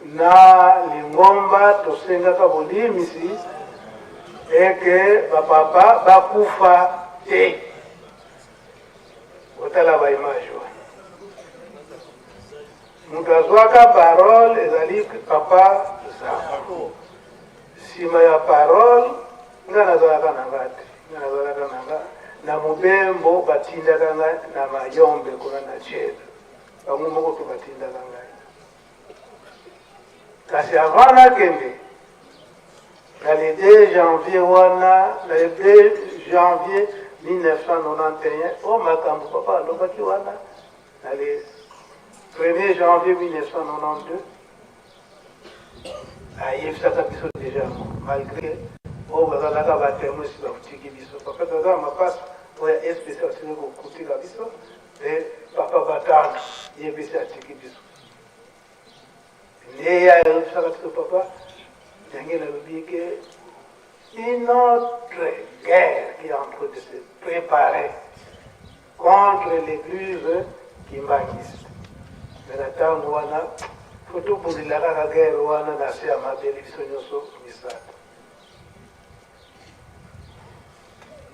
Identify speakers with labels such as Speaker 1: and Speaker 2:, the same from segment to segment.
Speaker 1: Na lingomba tosengaka bolimbisi eke bapapa bakufa te. Botala ba image wana. Moto azwaka parole ezali papa Zako. Nsima ya parole nga nazalaka na nga te, nga nazalaka na nga na mobembo, batindaka nga na Mayombe kuna na Tchela, bango moko mpe batindaka ngai. Kasi avant nakende na le 2 janvier wana, na le 2 janvier 1991, o makambo papa alobaki wana na le 1er janvier 1992, ayebisaka biso deja yango, malgré oyo bazalaka ba témoin si bakutiki biso. Papa toza mapasa oyo ya SPC basili kokutika biso, mpe papa Batanga ye mpe atiki biso. Nde ye ayebisaka biso papa ndenge nalobi ke une autre guerre qui est en train de se préparer contre l'église kimbanguiste. Mais na ntango wana fo tobundela kaka guerre wana na se ya mabele biso nyonso misato.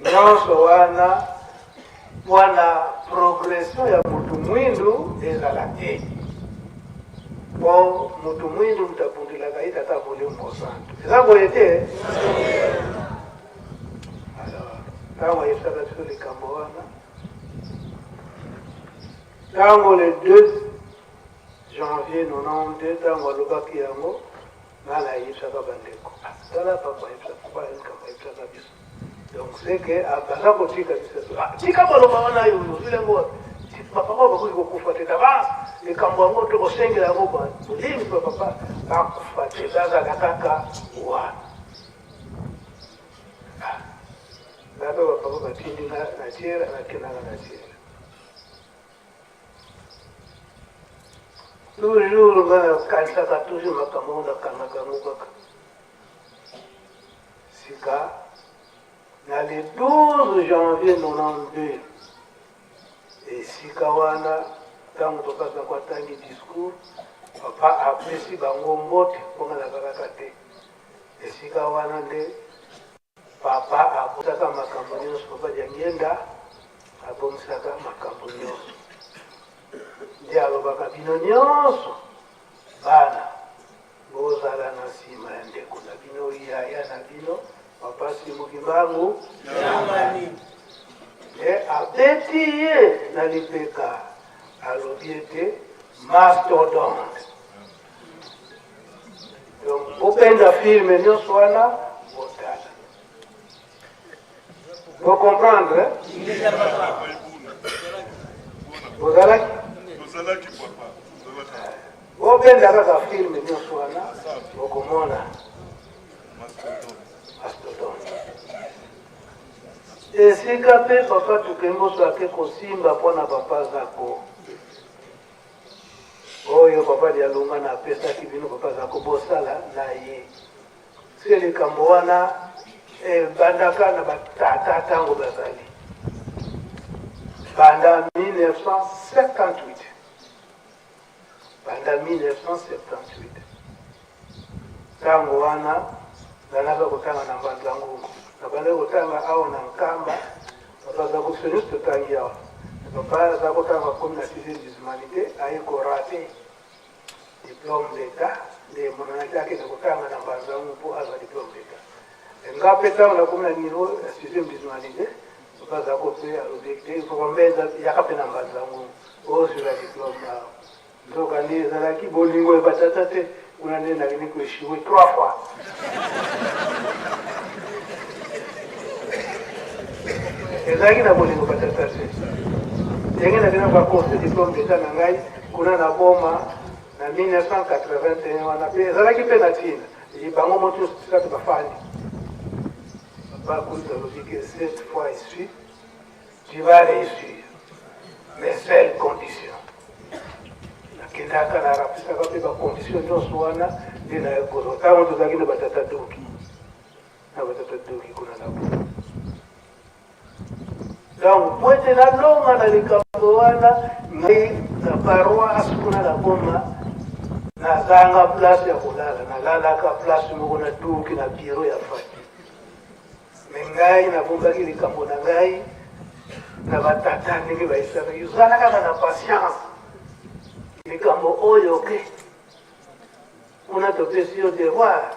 Speaker 1: Nyonso wana mpona progression ya mutu mwindu ezala te, mpo mutu mwindu mutu abundelaka ye tata molimo mosantu. Eza boye te? Alors ntango ayebisaka biso likambo wana, ntango le 2 janvier 92 ntango alobaki yango, Nga nayebisaka ba ndeko, ah, tala papa ayebisa papa likambo ayebisaka biso. Donc c'est que ah, baza kotika biso. Ah, tika maloba wana yo ozwi yango wapi? Papa oyo bakoki kokufa te d'avance likambo yango tokosengela yango ba bolingi ba papa bakufa te, bazala kaka wana. Ah, nga mpe bapapa batindi nga na tiere, nakendaka na tiere. Toujours nga nakanisaka toujours makambo yango, nakangaka yango kaka. Sika na le 12 janvier 92, esika wana ntango papa Zako atangi discours, papa apesi bango mbote mpo nga nazalaka te esika wana nde Papa abongisaka makambo nyonso. Papa Diangienda abongisaka makambo nyonso. Nde alobaka bino nyonso bana bozala na nsima ya ndeko na bino, yaya na bino Papa Simon Kimbangu. Nde abeti ye na lipeka, alobi ete mastodonte. Donc bobenda film nyonso wana botala. Bo comprendre? Bozalaki?
Speaker 2: Tozalaki papa.
Speaker 1: Bobenda kaka film nyonso wana bokomona mastodonte. Esika mpe papa Tukemboso ake kosimba mpo na papa Zako. Oyo papa Dialungana apesaki bino papa Zako bosala na ye. Se likambo wana ebandaka na batata ntango bazali banda 1978, banda 1978 ntango wana nazalaka kotanga na Mbanza Ngungu, nabandaki kotanga awa na Nkamba. Papa Zako biso nyonso totangi awa. Papa Zako ntango akomi na sixième des humanités aye korate diplôme d'etat, nde emonanaki akende kotanga na Mbanza Ngungu mpo azwa diplôme d'etat. Nga mpe ntango nakomi na niveau ya sixième des humanités, papa Zako mpe alobi te papa Mbenza yaka mpe na Mbanza Ngungu ozwila diplôme awa. Nzoka nde ezalaki bolingo ya batata te, kuna nde nakende ko echoue trois fois. Ezalaki na bolingo batata te. Ndenge nakenda koakoste diplome d'etat na ngai kuna na Boma na 1981 wana mpe ezalaki mpe na ntina bango moto nyonso tisatu bafandi. Papa Kuzu alobi ke cette fois ici Tu vas réussir, mais seule condition. Nakendaka na rapisaka mpe bacondition nyonso wana nde naye kozwa. Ntango tozalaki na batata doki, na batata doki kuna na bo. Donc po ete nalonga na likambo wana, ngai na paroisse kuna na Goma, Nazanga place ya kolala, nalalaka place moko na duki na bureau ya Fati. Me ngai nabombaki likambo na ngai na batata ndenge bayebisaka yo, zala kaka na patience, likambo oyo ke kuna topesi yo devoir,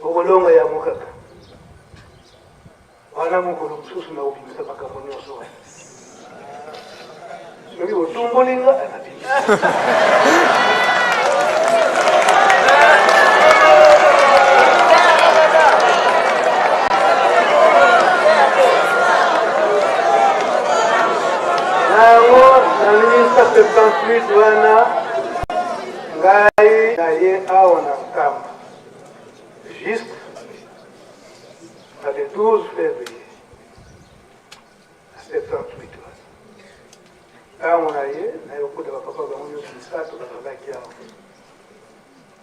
Speaker 1: okolonga yango kaka. Wana mokolo mosusu nakobimisa makambo nyonso wana. Soki botumboli nga, nabimisa. Na yango na 1978 wana ngai naye awa na Nkamba juste Na le 12 février na 78 wana, ntango na ye naye kokuta bapapa bango nyonso misato bazalaki awa.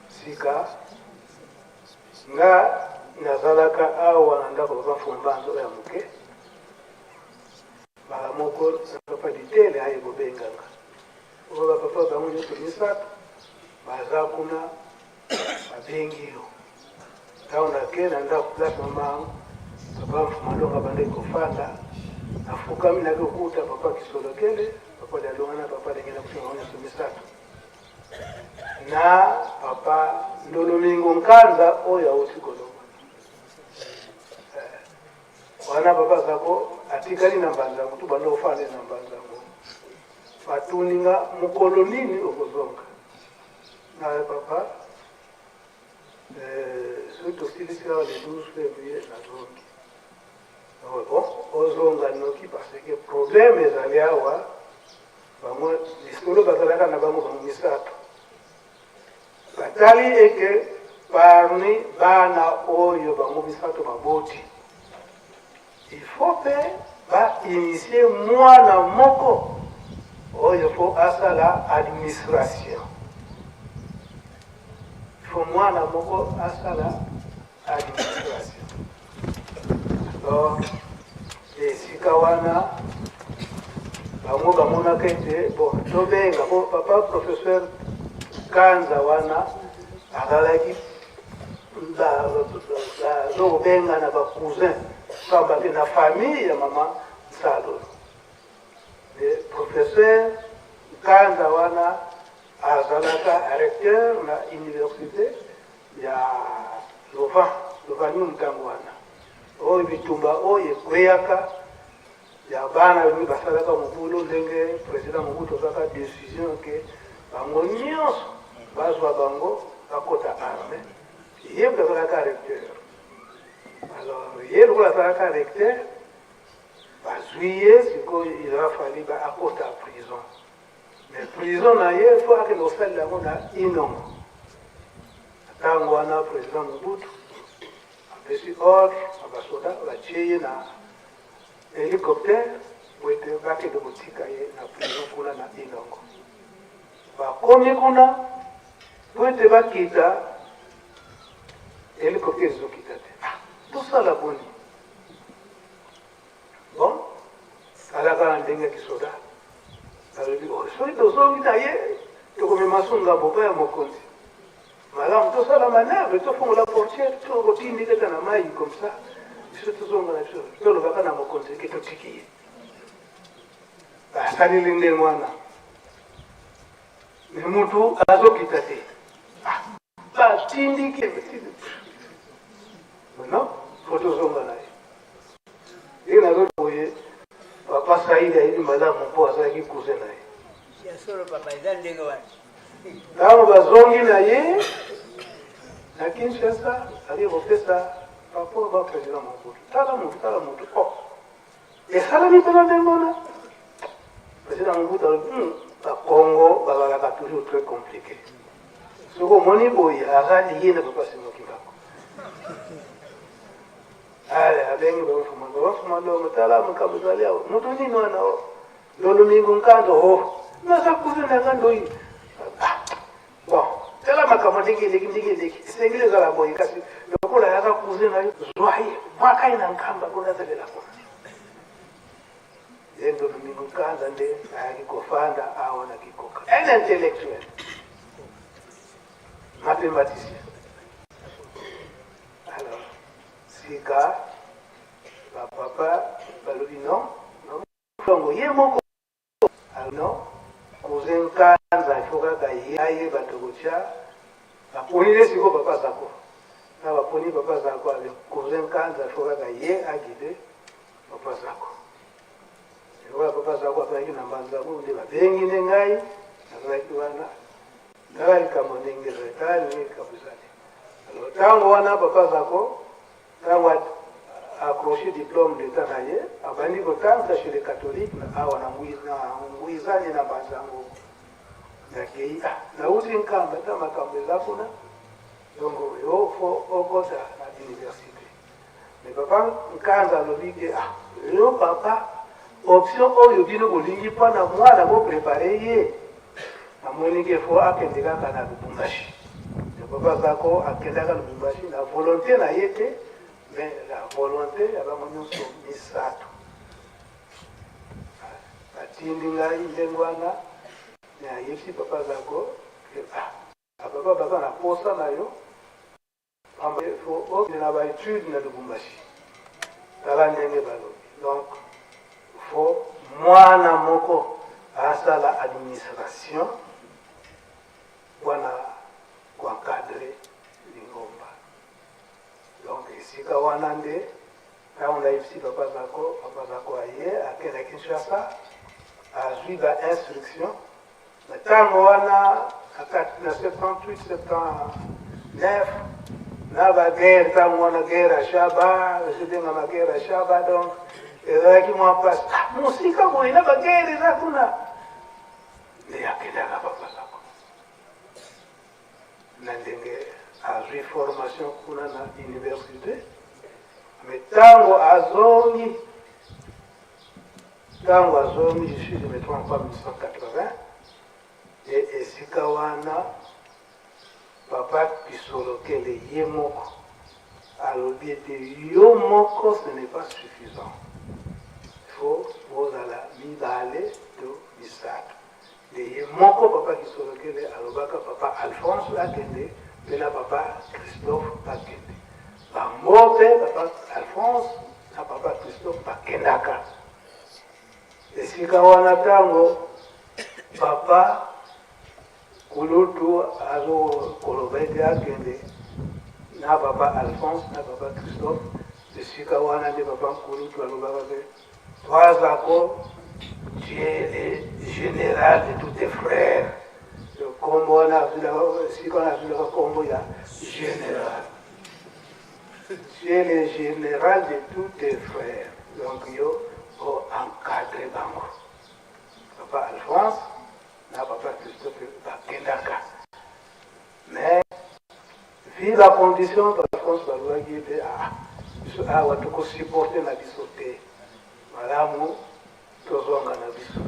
Speaker 1: Sika nga nazalaka awa na ndako papa Mfumbanzo ya moke, mbala moko papa Ditele aye kobenga nga, oyo bapapa bango nyonso misato baza kuna babengi yo. Ntango nake na ndako place mama papa Mfumalonga abandaki kofanda, nafukami nake kokuta papa Kisolokele, papa Lialonga na papa Lengela kutu bango nyonso misato na papa Ndolomingo Nkanza oyo auti koloba eh, wana. Papa Zako atikali na Mbanzango, tobanda kofanda na Mbanzango. Batuni nga mokolo nini okozonga? Na papa, eh, soki tosilisi awa le 12 février nazongi. Bon, ozonga noki parce que problème ezali awa. Bango lisolo bazalaka na bango bango misato, batali eke parmi bana oyo bango misato baboti, il faut mpe ba initie mwana moko oyo fo asala administration. Il faut mwana moko asala administration. Alors esika wana bango bamonaka ete bon, tobenga po papa professeur Kanza wana azalaki bazokobenga na bacousin, pamba te na famille ya mama Nsalolo, le professeur Kanza wana azalaka recteur na université ya Louvain, Lovanium. Ntango wana oyo bitumba oyo ekweyaka ya bana mingi basalaka mobulu, ndenge président Mobutu azwaka décision ke bango nyonso bazwa bango bakota armée, ye moto azalaka recteur. Alors ye lokola azalaka recteur, bazwi ye. Sikoyo il a fallu ba akota prison, mais prison na ye fo akende kosalela yango na Inongo. Ntango wana président Mobutu apesi ordre na basoda, batie ye na hélicoptère po ete bakende kotika ye na prison kuna na Inongo. Bakomi kuna po ete bakita, hélicoptère ezokita te. Ah, tosala boni? Bon, alaka na ndenge ya kisoda, alobi oh, soki tozongi na ye tokomema so ngambo pa ya mokonzi. Malamu tosala manœuvre, tofongola portière, tokotindi kaka na mai, comme ça biso tozonga na biso, tolobaka na mokonzi ke totiki ye. Basaleli ndenge wana, me mutu azokita te. Ah, batindiki, non, fo tozonga na ye. Ndenge nazo boye, papa Saidi ayebi malamu mpo azalaki cousin na ye.
Speaker 2: Ya solo papa, eza ndenge wana.
Speaker 1: Ntango bazongi na ye na Kinshasa, ali kopesa rapport ba président Mobutu: tala motu, tala motu, oh, esalami mpena ndenge wana. Président Mobutu alobi bakongo bazalaka toujours très compliqué, soki omoni boye aza liye na papa Simon Kimbangu. Ale abengi bafuma, bafuma longo, tala makambo ezali awa, moto nini wana o Lolomingo Nkanzo? O naza cousin na nga ndoi. Bon, tala makambo ndenge eleki, ndenge eleki, esengeli ezala boye, kasi lokola ayaka cousin na yo, zwa ye, bwaka ye na Nkamba kuna, azalela kuna. Ye Ndolomingo Nkanza nde ayaki kofanda awa na Kikoka, un intellectuel. Mathématicien. Alors, sika bapapa balobi non, non, yango ye moko non, cousin Nkanza, il faut kaka ye ayeba tokotya. Baponi nde sikoyo papa Zako na baponi papa Zako avec cousin Nkanza, il faut kaka ye aguide papa Zako. Lokola papa Zako azalaki na Mbanza-Ngungu, nde babengi nde ngai nazalaki wana. Tala likambo ndenge ezali, tala ndenge likambo ezali. Alors ntango wana papa Zako, ntango accroché diplôme d'État na ye, abandi kotangisa chez les catholiques na awa na Ngwizani na Mbanza-Ngungu. Nakei, ah, nauti Nkamba, ta makambo eza kuna, donc yo faut okota na université. Mais papa Nkanza alobi ke ah, yo papa, option oyo bino bolingi mpo na mwana boprépare ye, namoni ke faut akende kaka na Lubumbashi. Papa Zako akendaka Lubumbashi na volonté na ye te, mais la volonté ya bango nyonso misato. Batindi ngai ndenge wana, nayebisi papa Zako ke ah, papa baza na posa na yo, pamba faut okende na baétude na Lubumbashi. Tala ndenge balobi, donc faut mwana moko asala administration mpona koencadre lingomba. Donc esika wana nde ntango nayebisi papa Zako, papa Zako aye akende na Kinshasa, azwi ba instruction. Na ntango wana na 78 79 na baguerre, ntango wana guerre ya Shaba, ezobengama guerre ya Shaba, donc ezalaki mwa mpasi, ah, mosika boye na baguerre eza kuna. Nde akendaka papa Zako na ndenge azwi formation kuna na université. Mais ntango azongi, ntango azongi, je suis, je me trompe pas, 1980, e esika wana papa Kisolokele ye moko alobi ete yo moko ce n'est pas suffisant, il faut bozala mibale to misato. Nde ye moko papa Kisolokele alobaka papa Alphonse akende mpe na papa Christophe bakende. Bango mpe papa Alphonse na papa Christophe bakendaka esika wana. Ntango papa kulutu azokoloba ete akende na papa Alphonse na papa Christophe, esika wana nde papa nkulutu alobaka ke toi Zako, tu es le général de tous tes frères. Kombo wana, esika wana azwilaka kombo ya général. Tu es le général de tous tes frères, donc yo oencadre bango. Papa Alphonse na papa Christophe bakendaka, mais vu la condition, Alphonse balobaki ete ah, biso awa tokosupporte na biso te, malamu tozonga na biso.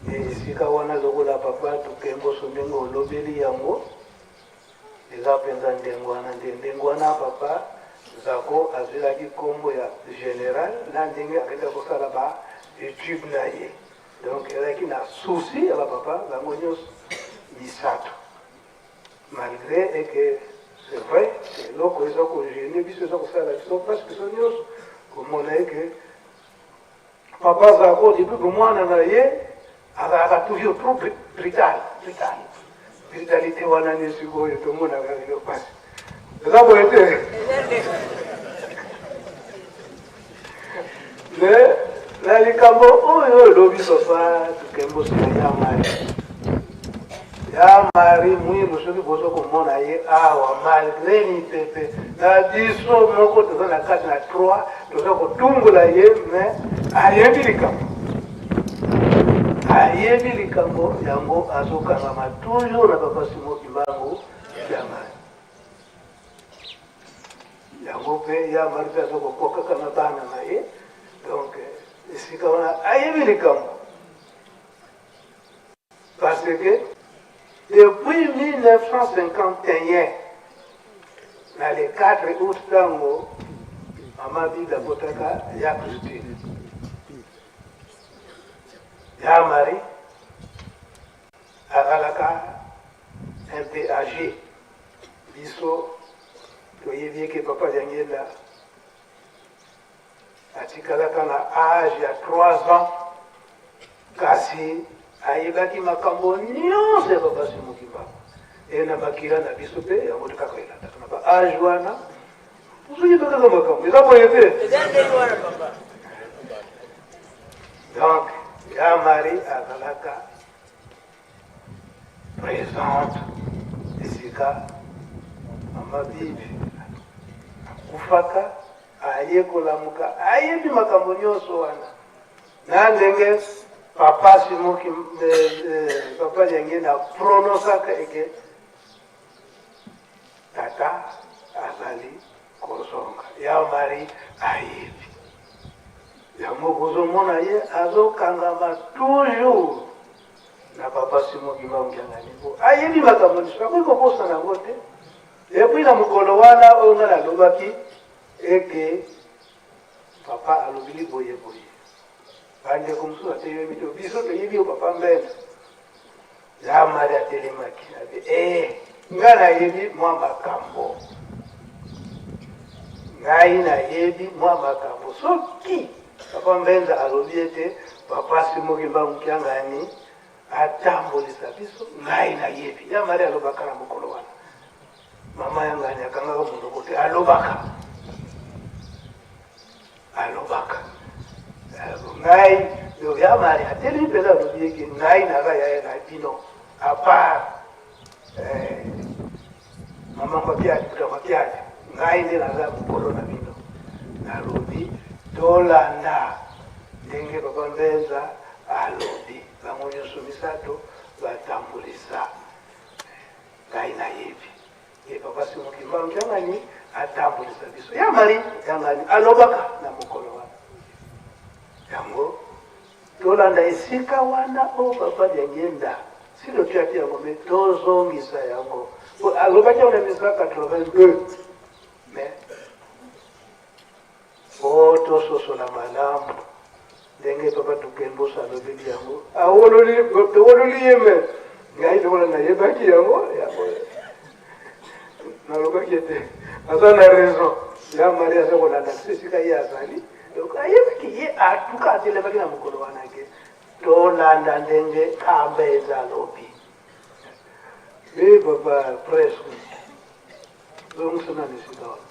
Speaker 1: E esika wana lokola papa Tokemboso ndenge olobeli yango, eza mpenza ndenge wana. Nde ndenge wana papa Zako azwelaki nkombo ya général na ndenge akendaki kosala ba étude na ye. Donc ezalaki na souci ya bapapa bango nyonso misato, malgré et que c'est vrai, eloko eza kogêner biso, eza kosala biso mpasi biso nyonso komona eke papa Zako depuis bomwana na ye azalaka toujours trop brutal, brutal. Brutalité wana nde sikoyo tomonaka lelo mpasi. Eza boye te? Mais na likambo oyo olobi, papa Tukemboso, ya Mari, ya Mari Mwilu, soki bozo komona ye awa, malgré mipepe na biso moko toza na kati na 3, toza kotumbola ye, mais ayebi likambo, ayebi likambo yango, azokangama toujours na papa Simo Kimbangu ya Mari. Yango mpe ya Mari mpe azokokokaka na bana na ye. Donc esika wana ayebi likambo, parce que depuis 1951 na le 4 août, ntango mama Bida abotaka ya Christine, ya Marie azalaka un peu âgé. Biso toyebi eke Papa Diangienda atikalaka na age ya 3 ans, kasi ayebaki makambo nyonso ya Papa Simon Kimbangu. E na makila na biso mpe yango kaka elandaka na ba age wana, tozoyeba kaka makambo eza boye te.
Speaker 2: Eza ndenge wana papa.
Speaker 1: Donc ya Marie azalaka présente esika mama Bibi akufaka, aye kolamuka, ayebi makambo nyonso wana na ndenge papa Simoki, papa Diangienda prononçaka eke tata azali kozonga. Ya Marie ayebi yango, bozomona ye azokangama toujours na Papa Simon Kimbangu Kiangani, po ayebi makambo nyonso, akoki kobosana yango te. Et puis na mokolo wana oyo ngai nalobaki eke papa alobili boye boye, bandeko mosusu atelemi te, biso toyebi yo papa Mbenda. Ya Mari atelemaki abi eh, ngai nayebi mwa makambo, ngai nayebi mwa makambo. Soki papa Mbenza alobi ete papa Simon Kimbangu Kiangani atambolisa biso, ngai nayebi. Ya Mari alobaka na mokolo wana, mama ya ngani akangaka monoko te, alobaka, alobaka ngai. Donc ya Mari atelemi mpenza, alobi eke ngai naza yaya na bino, à part mama Makiadi, puta Makiadi, ngai nde naza mokolo na bino. Nalobi tolanda ndenge papa Mbenza alobi, bango nyonso misato batambolisa, ngai nayebi e papa Simon Kimbangu Kiangani atambolisa biso. Ya Mari yangani alobaka na mokolo wana yango, tolanda esika wana oyo papa Diangienda si totiaki yango, me tozongisa yango. Alobaki yango na 1982, mais po tososola malamu ndenge papa Tukemboso alobeli yango, awololi, towololi ye, me ngai lokola nayebaki yango, yango nalobaki ete aza na raison. Ya Mari aza kolanda biso esika ye azali, donc ayebaki ye, atuka atelemaki na mokolo wana ke tolanda ndenge kamba eza alobi. E papa presque zongisa nani esika wana.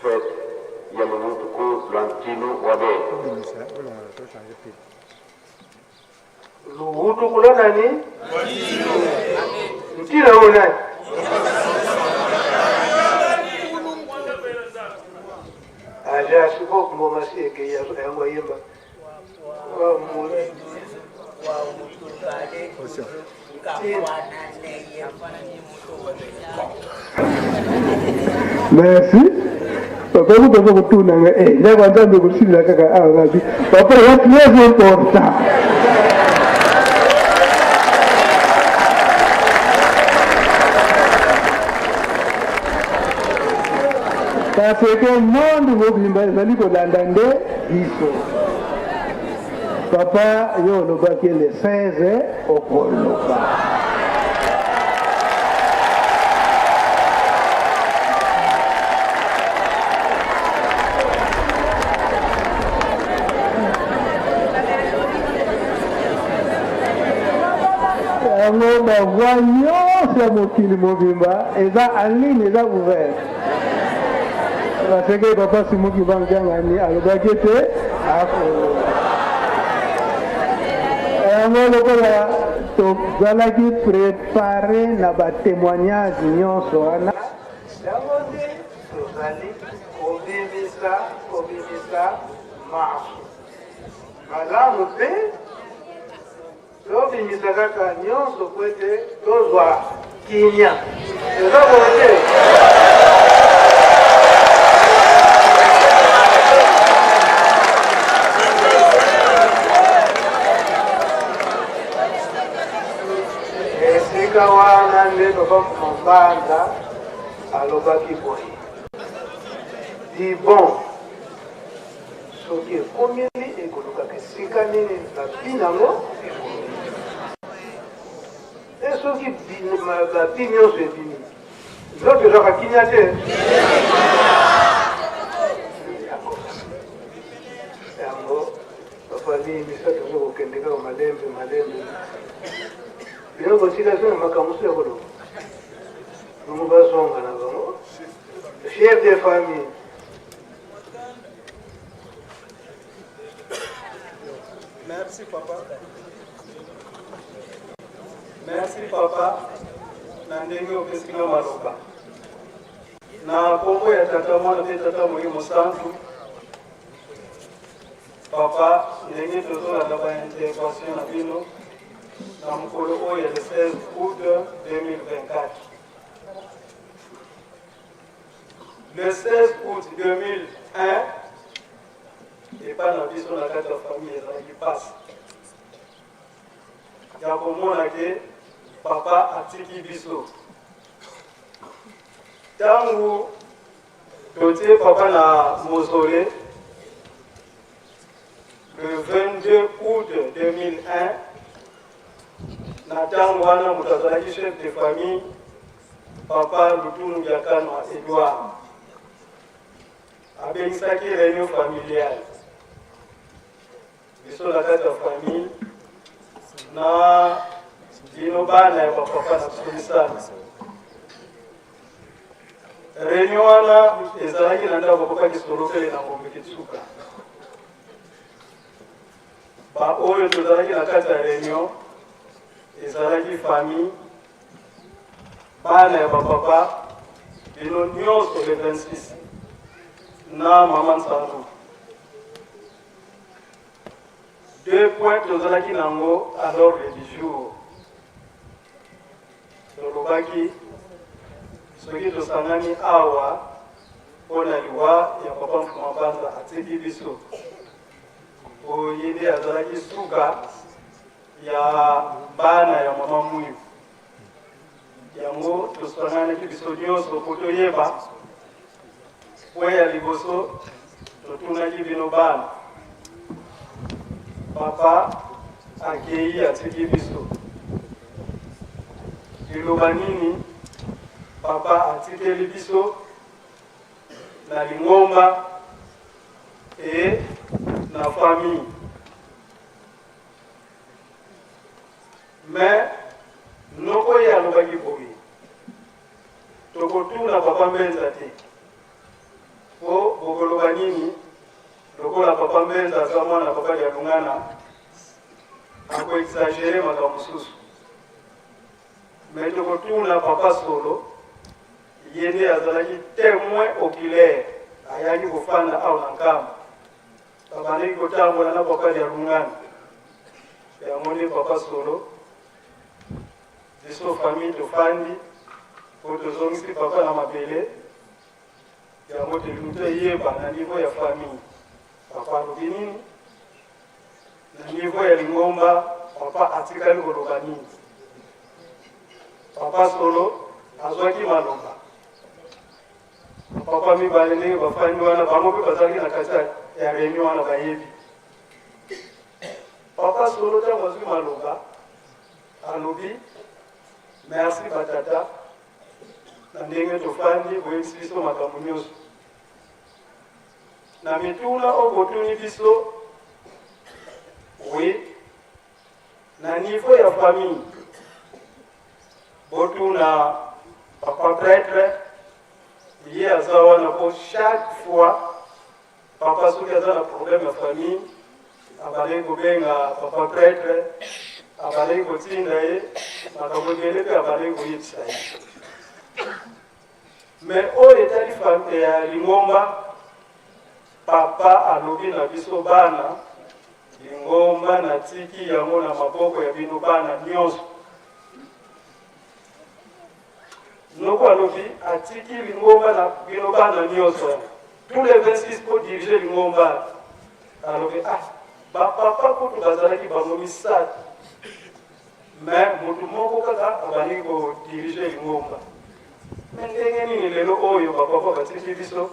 Speaker 3: Fête ya luwutuku lwa Ntinu wa be.
Speaker 1: Luwutuku lwa nani? Ntino oyo nani? Aja siko ngoma si ekei yango ayemba. Merci. Papa kuta aza kotuna nga eh, ndako ya Nzambe ekosilila kaka awa ngabi. Papa eza très important. Parce que monde mobimba ezali kolanda nde biso. Papa yo olobaki le 16 okoloba. Yango ba voix nyonso ya mokili mobimba eza en ligne, eza ouvert. Parce que papa Simon Kimbangu Kiangani alobaki ete akoloba. Yango lokola tozalaki prepare na ba témoignage nyonso wana, yango nde tozali kobimisa kobimisa maso malamu mpe tobimisa kaka nyonso po ete tozwa kimia. Eza boye te? Esika wana nde papa Mambanda alobaki boye, dibon soki ekomeli ekolukaka esika nini babi nango ekomi. E Soki bapi nyonso ebimi, nzoto ezwaka kimia te. Yango bafamille misato ozo kokende kaka malembe malembe. Bino botika so na makambo mosusu ya koloba. Bongo bazonga na bango. Chef de famille.
Speaker 4: Merci papa. Merci papa na ndenge opesi nga maloba. Na nkombo ya Tata Mwana mpe Tata Molimo Santu, papa, ndenge tozolanda ba intervention na bino na mokolo oyo ya le 16 août 2024. Le 16 août 2001, epai na biso na kati ya famille ezalaki mpasi ya komona ke papa atiki biso. Ntango totie papa na mausolée le 22 août 2001, na ntango wana moto azalaki chef de famille, papa Lutunu Biakanwa Edouard, abengisaki réunion familiale. Biso na kati ya famille na bino bana ya bapapa na biso misala, réunion wana ezalaki na ndako papa Kisolokele na Ngombe Kitsuka. Baoyo tozalaki na kati ya réunion ezalaki famille, bana ya bapapa, bino nyonso le 26 na mama Nsangu. Deux points tozalaki nango à l'ordre du jour. Tolobaki soki tosangani awa mpo na liwa ya papa Mfuma Mbanza atiki biso, po ye nde azalaki suka ya bana ya mama Muyu. Yango tosanganaki biso nyonso mpo toyeba. Point ya liboso totunaki bino bana, papa akei atiki biso, liloba nini papa atikeli biso na lingomba e na famille? Mais noko ye alobaki boye, tokotuna papa Mbenza te, po bokoloba nini lokola papa Mbenza aza mwana papa Dialungana, ako exagere makambo mosusu. Mais tokotuna papa Solo, ye nde azalaki temoin oculaire, ayaki kofanda awa na Nkamba, babandaki kotambola na papa Dialungana. Yango nde papa Solo, biso famille tofandi po tozongisi papa na mabele. Yango tolingi toyeba na niveau ya famille papa alobi nini, na niveau ya lingomba papa atikali koloba nini. Papa Solo azwaki maloba, papa mibale ndenge bafandi wana, bango mpe bazalaki na kati ya réunion wana, bayebi. Papa Solo ntango azwi maloba alobi, merci batata na ndenge tofandi boyebisi biso makambo nyonso na mituna oyo botuni biso. Oui, na niveau ya famille botuna papa prêtre, ye aza wana po chaque fois papa soki aza na problème ya famille abandaki kobenga papa prêtre, abandaki kotinda ye makambo ebele mpe abandaki koyebisa ye. Mais oyo etali ya lingomba, papa alobi na biso bana, lingomba natiki yango na maboko ya bino bana nyonso. Noko alobi atiki lingomba na bino bana nyonso, tous les 26 po dirige lingomba. Alobi, ah, bapapa kutu bazalaki bango misato, mais motu moko kaka abandaki kodirige lingomba. Me ndenge nini lelo oyo bapapa batiki biso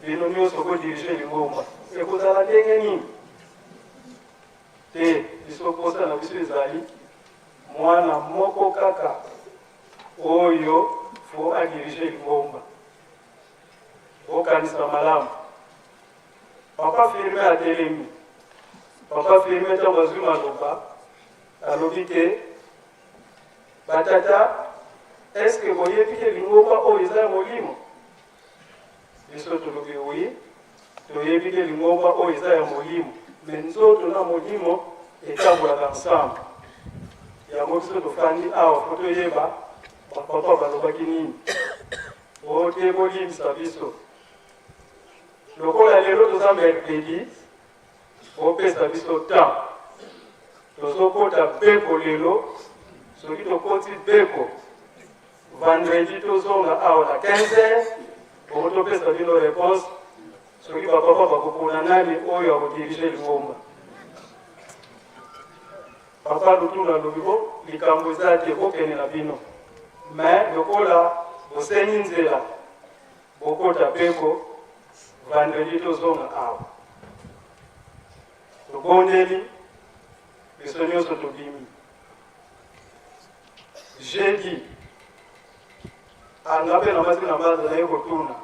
Speaker 4: bino nyonso kodirige lingomba, ekozala ndenge nini? Te, biso posa na biso ezali Mwana moko kaka oyo faut a diriger lingomba. Bokanisa malamu. Papa Firmin atelemi. Papa Firmin ntango azwi maloba alobi ke batata, est-ce que boyebi ke lingomba oyo eza ya molimo? Biso tolobi oui, toyebi ke lingomba oyo eza ya molimo, mais nzoto na molimo etambolaka ensemble. Yango biso tofandi awa po toyeba bapapa balobaki nini. Ote bolimbisa biso lokola lelo toza mercredi, bopesa biso temps tozokota beko lelo. Soki tokoti beko vendredi, tozonga awa na 15 heures, bongo topesa bino réponse soki bapapa bakopona nani oyo akodiriger lingomba. Papa Lutuna alobi bo likambo eza te, bokende na bino, mais lokola bosengi nzela, bokota beko vendredi, tozonga awa. Tobondeli, biso nyonso tobimi. Jeudi anga mpe na masi na mbaza naye kotuna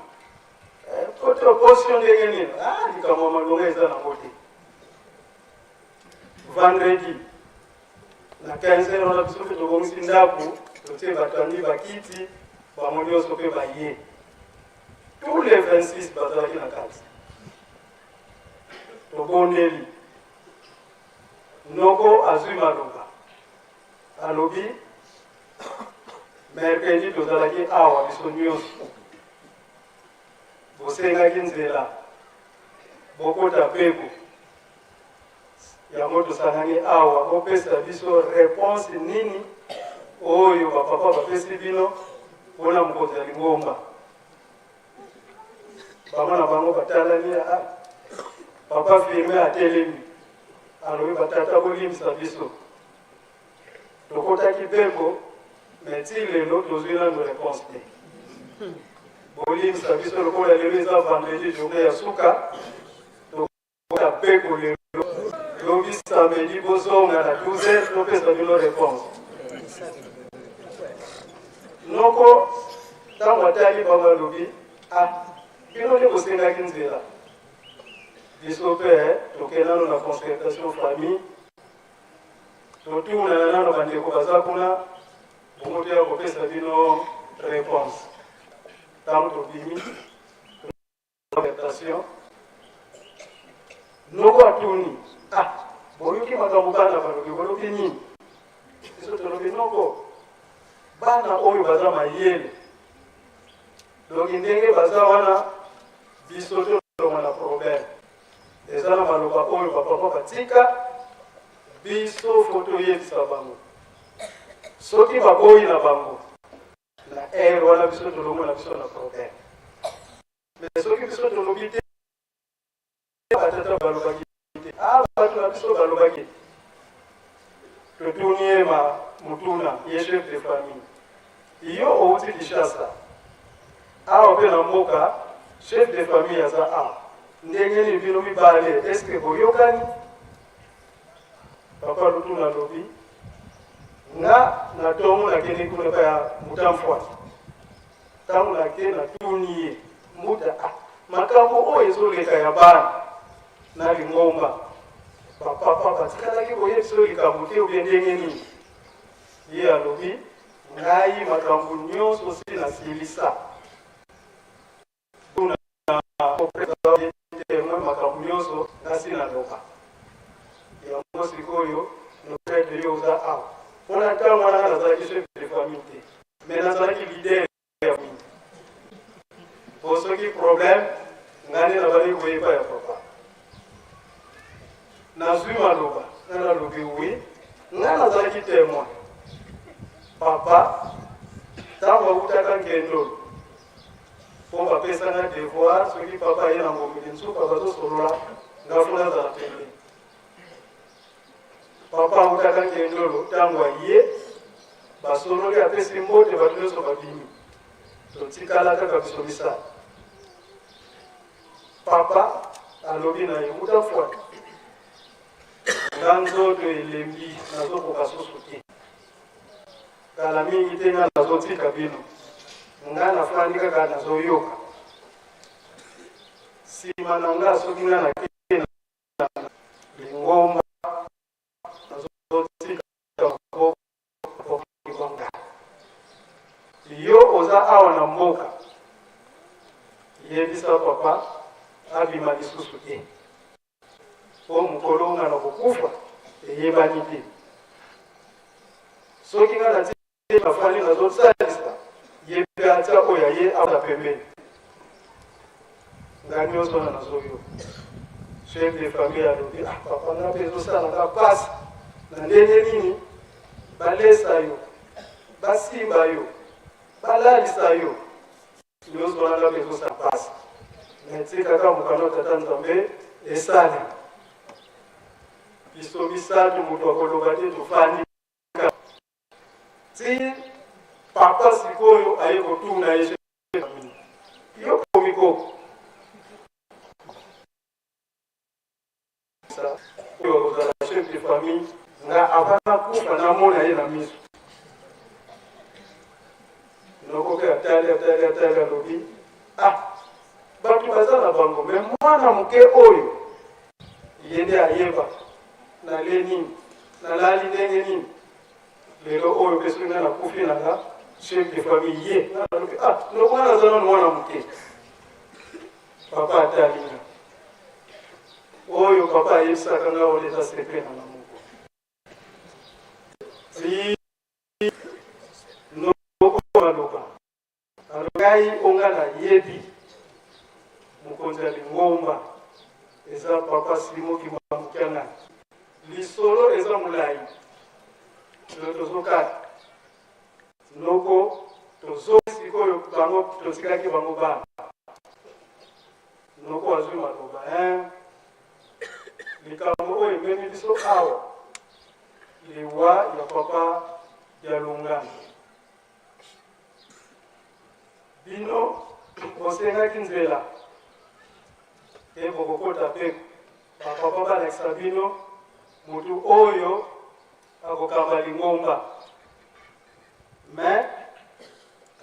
Speaker 4: kote opposition ndenge nini. Likambo ya malonga eza nango te. Vendredi na 15 heures wana, biso mpe tobongisi ndako, totie batandi bakiti, bango nyonso mpe baye, tous les 26 bazalaki na kati. Tobondeli, noko azwi maloba, alobi: mercredi tozalaki awa biso nyonso, bosengaki nzela bokota beko, yango tosangani awa. Bopesa biso réponse nini oyo bapapa bapesi bino mpona mokonzi ya lingomba? Bango na bango batalani. Ah, papa Firmin atelemi, alobi: batata, bolimbisa biso, tokotaki beko, mais ti lelo tozwi nano réponse te. Bolimbisa biso, lokola lelo eza vendredi, journée ya suka, tokota beko lelo, lobi samedi bozonga na 12 heures, topesa bino réponse. Noko ntango atali bango, alobi: ah, bino nde bosengaki nzela, biso mpe tokei nano na concertation famille, totunana nano bandeko baza kuna, bongo toya kopesa bino réponse. Ntango tobimi concertation, noko atuni: ah, boyoki makambo bana balobi? Bolobi nini? Biso tolobi: noko, bana oyo baza mayele, donc ndenge baza wana, biso tolonga na problème. Eza na maloba oyo bapapa batika biso, faut toyebisa bango. Soki baboyi na bango na heure wana, biso tolongo na biso na problème. Mais soki biso tolobi te, batata balobaki te, ah, bato na biso balobaki. Totuni ye ma mutuna: ye chef de famille, yo outi Kinshasa awa mpe na mboka, chef de famille aza awa, ndenge nini bino mibale, est-ce boyokani? Papa Lutuna alobi: nga na ntongo nakende kuna epai ya mbuta Mfwati. Ntango nake, natuni ye: mbuta, ah, makambo oyo ezoleka ya bana na lingomba, bapapa batikalaki koyebisa oyo likambo te obie ndenge nini? Ye alobi: ngai makambo nyonso si nasilisa témoin, makambo nyonso nasi naloba yango. Sikoyo noprêtre, yo oza awa, mpona ntango wana nga nazalaki chef de famille te, mais nazalaki leader ya famille, po soki problème, ngai nde nabandi koyeba ya papa. Nazwi maloba, nga nalobi: oui, ngai nazalaki témoin. Papa ntango awutaka Nkendolo, mpo bapesanga devoir, soki papa aye na Ngomeli Nsuka, bazosolola, nga faut nazala pembeni. Papa awutaka Nkendolo, ntango aye, basololi, apesi mbote, bato nyonso babimi, totikala kaka biso misala. Papa alobi na ye: muta Fwati, nga nzoto elembi, nazokoka susu te. Kala mingi te nga nazotika bino. Nga nafandi kaka nazoyoka. Sima na nga soki nga nake na lingomba nazotika maboko Yo oza awa na mboka, yebisa papa abima lisusu te. Po mokolo nga nakokufa eyebani te. Soki nga natie nafandi nazosalisa ye mpe atia oyo ya ye aza pembeni. Nga nyonso wana nazoyoka. Chef de famille alobi, ah papa nga mpe ezosala nga pasi na ndenge nini balesa yo, basimba yo, balalisa yo Nionso wana nga pe ezosala pasi mais tika kaka mokano ya tata Nzambe esali biso misatu moto akoloba te tofandi kaka ti papa sikoyo aye kotuna ye yo komi koko oyo akozala chef de famille nga avant nakufa namona ye na miso noko mpe atali atali atali alobi ah bato baza na bango me mwana moke oyo ye nde ayeba nalie nini nalali ndenge nini lelo oyo mpe soki nga nakufi na nga chef de famille ye alobi ah noko wana aza nano mwana moke Papa atali nga. Oyo papa ayebisaka nga wana eza secret na nga moko. Ti noko maloba. Ngai onga nayebi mokonzi ya lingomba eza papa Simon Kimbangu Kiangani. Lisolo eza molai. Tozokata. Noko tozo sikoyo bango totikaki bango bana. Noko azwi maloba hein. Likambo oyo ememi biso awa liwa ya papa ya Lungana. Bino bosengaki nzela te bokokota mpe bapapa balakisa bino motu oyo akokamba lingomba. Mais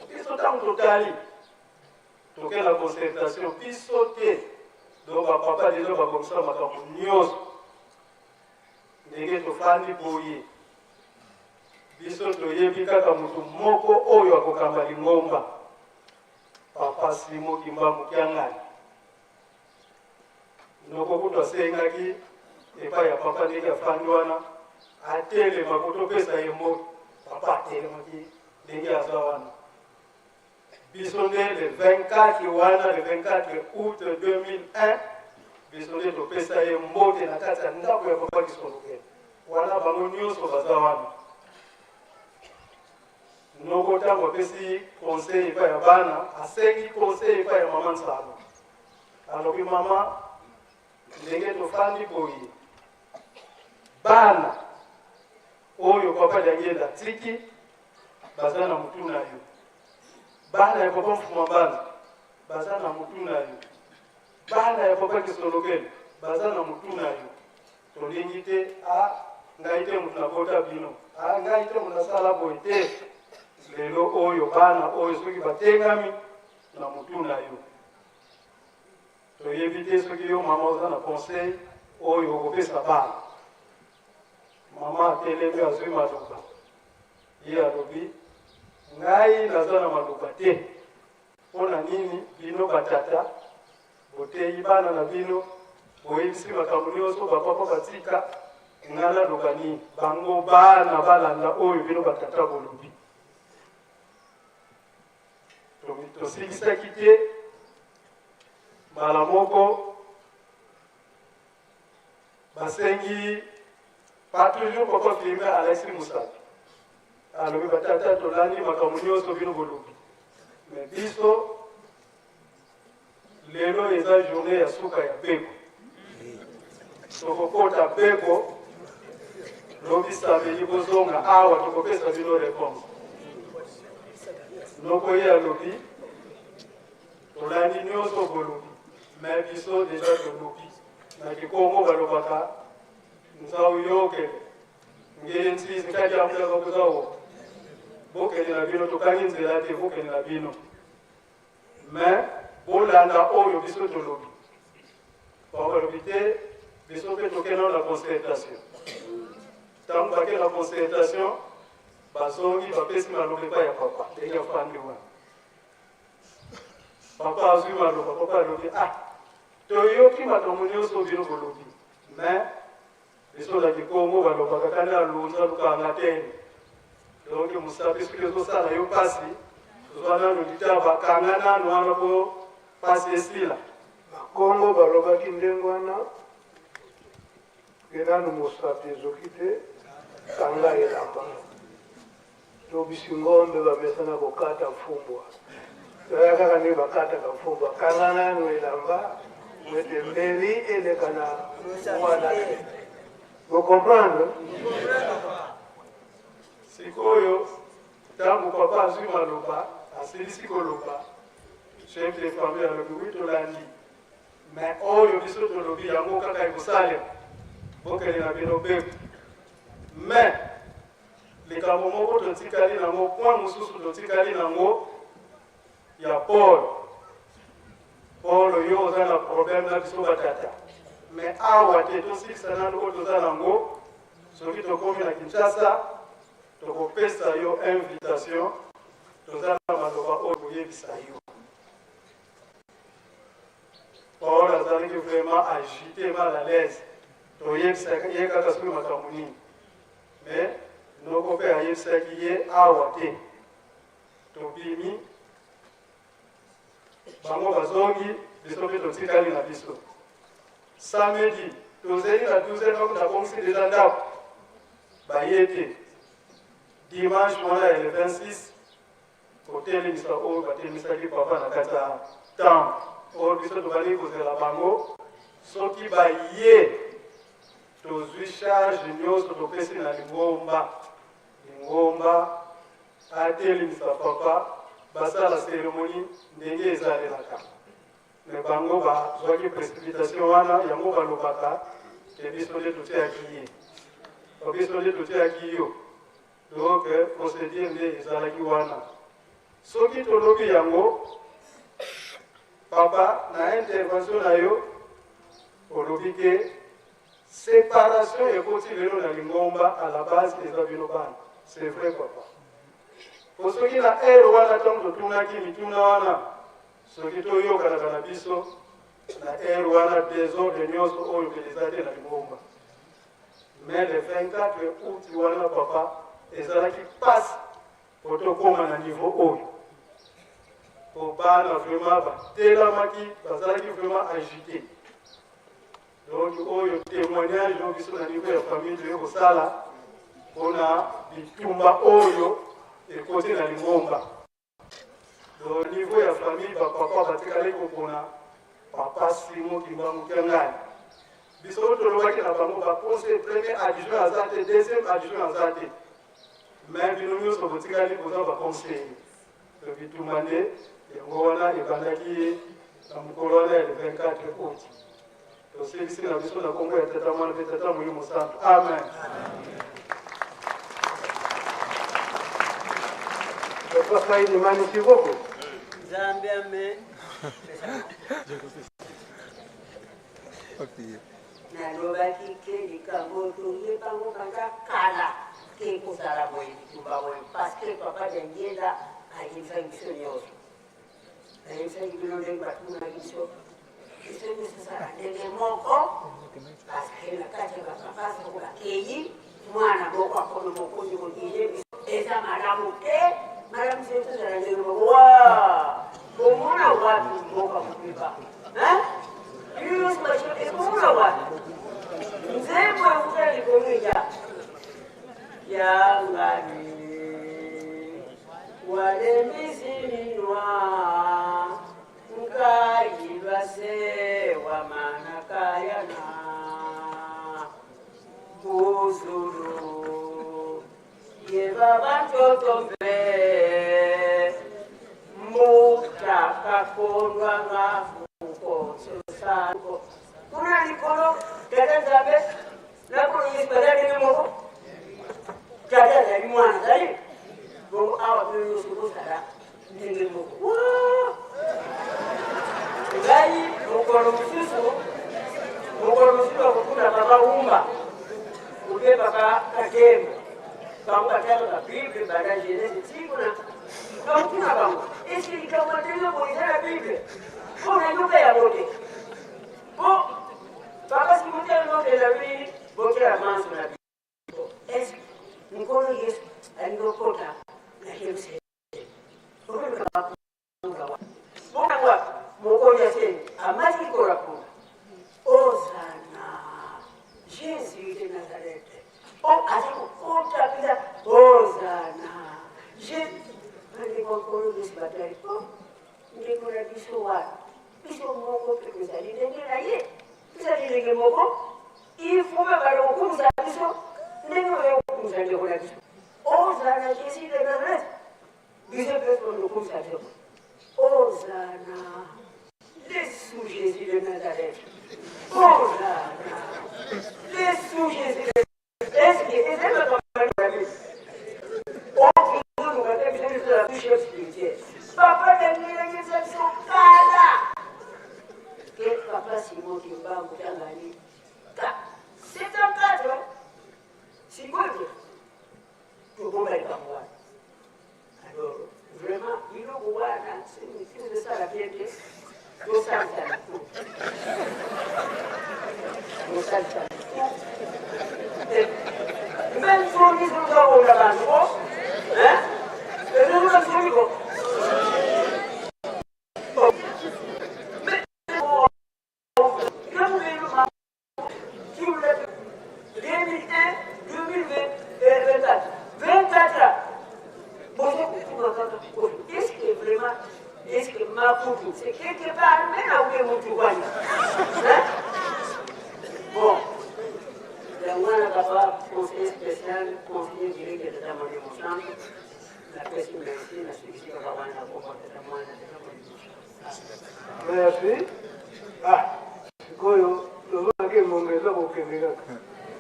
Speaker 4: biso ntango totali toke na concertation biso te, donc bapapa deja babongisa makambo nyonso ndenge tofandi boye. Biso toyebi kaka moto moko oyo akokamba lingomba, Papa Simon Kimbangu Kiangani. Noko kutu asengaki epai ya papa ndenge afandi wana atelema ko topesa ye mbote. Papa atelemaki ndenge aza wana. Biso nde le 24 wana, le 24 août 2001, biso nde topesa ye mbote na kati ya ndako ya papa Kisolokele. Wana bango nyonso baza wana. Noko ntango apesi conseil epai ya bana, asengi conseil epai ya mama Nsalo. Alobi mama, ndenge tofandi boye, bana oyo papa Diangienda atiki baza na mutu na yo, bana ya papa Mfuma Mbanza baza na mutu na yo, bana ya papa Kisolokele baza na mutu na yo. Tolingi te a ngai te moto nabota bino, a ngai te moto nasala boye te. Lelo oyo bana oyo soki batengami na mutu na yo, toyebi te soki yo mama oza na conseil oyo okopesa bana. Mama atelemi azwi maloba, ye alobi ngai naza na maloba te. Mpo na nini bino batata boteyi bana na bino, boyebisi makambo nyonso bapapa batika, ngai naloba nini? Bango bana balanda oyo bino batata bolobi. Tosilisaki te mbala moko basengi pas toujours papa Firmin alakisi mosapi alobi batata tolandi makambo nyonso bino bolobi me biso lelo eza journée ya suka ya beko tokokota beko lobi samedi bozonga awa tokopesa bino réponse noko ye alobi tolandi nyonso bolobi me biso deja tolobi na kikongo balobaka nzau yokele ngeye nzizi kadi amulaka kuzawo. Bokende na bino, tokangi nzela te, bokende na bino. Mais bolanda oyo biso tolobi. Bango balobi te, biso mpe tokende na concertation. Ntango bake na concertation, bazongi bapesi maloba epai ya papa ndenge afandi wana. Papa azwi maloba, papa alobi ah, toyoki makambo nyonso bino bolobi, mais biso na kikongo balobaka kanda alonza lukanga tene. Donc mosapi soki ezosala yo mpasi, zwa nano litaba, kanga nano wana mpo mpasi esila.
Speaker 1: Bakongo balobaki ndenge wana ke nanu mosapi ezoki te, kanga elamba. To bisingombe bamesana kokata mfumbwa, tala kaka ndenge bakataka mfumbwa, kanga nanu elamba ete mbeli eleka na wana te. Bo comprendre?
Speaker 4: Sikoyo ntango papa azwi maloba, asilisi koloba, chef de famille alobi wi, tolandi, mais oyo biso tolobi yango kaka ekosalema, bokende na bino beku. Mais likambo moko totikali nango, point mosusu totikali nango ya Paul. Paul, yo oza na problème na biso batata, mais awa te, tosilisa nanu oyo toza nango. Soki tokomi na Kinshasa, tokopesa yo invitation, toza na maloba oyo koyebisa yo. Paul azalaki vraiment agité, mal à l'aise, toyebisaka ye kaka soki makambo nini, mais noko mpe ayebisaki ye awa te. Tobimi, bango bazongi, biso mpe totikali na biso. Samedi tozali na 12 heures, nabongisi deja ndako, baye te. Dimanche wana ya le 26, kotelemisa oyo batelemisaki papa na kati ya temple oyo biso tobandaki kozela bango, soki baye tozwi charge nyonso topesi na lingomba, lingomba atelemisa papa, basala cérémonie ndenge ezalelaka. Me bango bazwaki précipitation wana, yango balobaka ke biso nde totiaki ye, biso nde totiaki yo. Donc procédure nde ezalaki wana. Soki tolobi yango, papa, na intervention na yo olobi ke séparation ekoti lelo na lingomba, à la base eza bino bana. C'est vrai, papa, po soki na heure wana ntango totunaki mituna wana, soki toyokanaka na biso na heure wana, désordre nyonso oyo pene eza te na lingomba. Mais le 24 août wana, papa, ezalaki pasi po tokóma na niveau oyo, po bana vraiment batelamaki, bazalaki vraiment agité. Donc oyo témoignage oyo biso na niveau ya famille toye kosala mpona bitumba oyo ekoti na lingomba. Donc niveau ya famille, bapapa batikali kopona papa Simon Kimbangu Kiangani. Biso tolobaki na bango, baconseil premier adjoint aza te, deuxième adjoint aza te, mais bino nyonso botikali boza baconseiller. To bitumba nde yango wana ebandaki ye na mokolo wana ya le 24 août. Tosilisi na biso na kombo ya Tata, Mwana mpe Tata Molimo Santo. Amen.
Speaker 1: Papa Saidi Mani Kiboko.
Speaker 2: Nzambe amen. Nalobaki ke likambo toyebango banda kala ke kozala boye, bitumba boye, parce que papa Diangienda ayebisaki biso nyonso, ayebisaki bino ndenge batunaki biso, biso nyonso ezala ndenge moko, parce que na kati ya bapapa soko bakei, mwana moko akomi mokonzi kodiriger biso, eza malamu te. Malamu biso tozala ndenge moko. Wa komona wapi mboka mobimba, bino nyonso ekomona wapi nzembo ekuta likolo eja yangani walembizininwa nkayilwase wamanakayana kuzulu yeba bantotombe mutakakondwa ngafuko sosako kuna likolo. Tata Nzambe nakolo Yesu baza ndenge moko. Tata azali mwana. Awa bino nyonso bozala ndenge moko. Ngai mokolo mosusu, mokolo mosusu bakokuna papa Wumba ube papa Kakembo, bango batangaka Bible banda Genèse ti kuna. Bakotuna bango, eske likambo ya ndenge boye eza na Bible? Mpo nayoka yango te. Mpo papa Simote alobela lui botela manso na Bible. Eske Nkolo Yesu alingi okota na Jerusalem? Mokonzi aseni amati likolo ya punda. Ozana Jésus de Nazareth. O aza kokota mpenza Ozana Jésus. Bandeko Nkolo Yesu batali o ndeko na biso wana, biso moko mpe tozali ndenge na ye, tozali ndenge moko. Il faut mpe banda kokumisa biso ndenge bazali kokumisa ndeko na biso. Ozana Jésus de Nazareth. Biso mpe tokokumisa biso. Ozana Yesu Jésus de Nazareth. Ozana Yesu Jésus de Est-ce que ezali makambo na biso? Okuzuluka te biso biso na chef spirituel. Papa Daniel ayebisa biso kala. Ke papa Simon Kimbangu tangani ka 74 sikoyo te tobomba likambo wana. Alors, vraiment, biloko wana ezosala bien te, tosalisa mitu, tosalisa mitu. Mpe nsoni zozakola bantu ko, ezozoka nsoni ko. C'est quelque part, mais là où est mon Hein? Bon. Yango wana papa conseiller spécial, conseiller direct ya tata Molimo Santu, napesi merci, nasukisi kaka wana na kombo ya tata mwana tata Molimo Santu.
Speaker 1: Merci. Ah, sikoyo tozonaki ngonga eza kokende kaka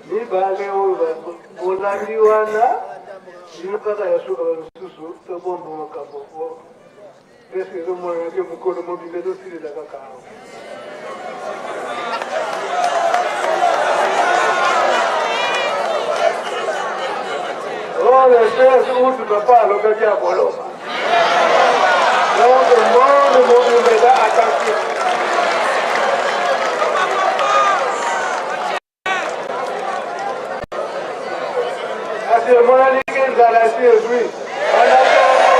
Speaker 1: mibale oyo bolandi wana bino kaka ya suka bamosusu tobomba makambo po presque ezomonana ke mokolo mobimba ezosilela kaka awa. Oh, le 16 août, papa alobaki ya koloba. Donc, monde mobimba eza attentif. Kasi emonani ke nzala esi ezwi. Banda ntongo.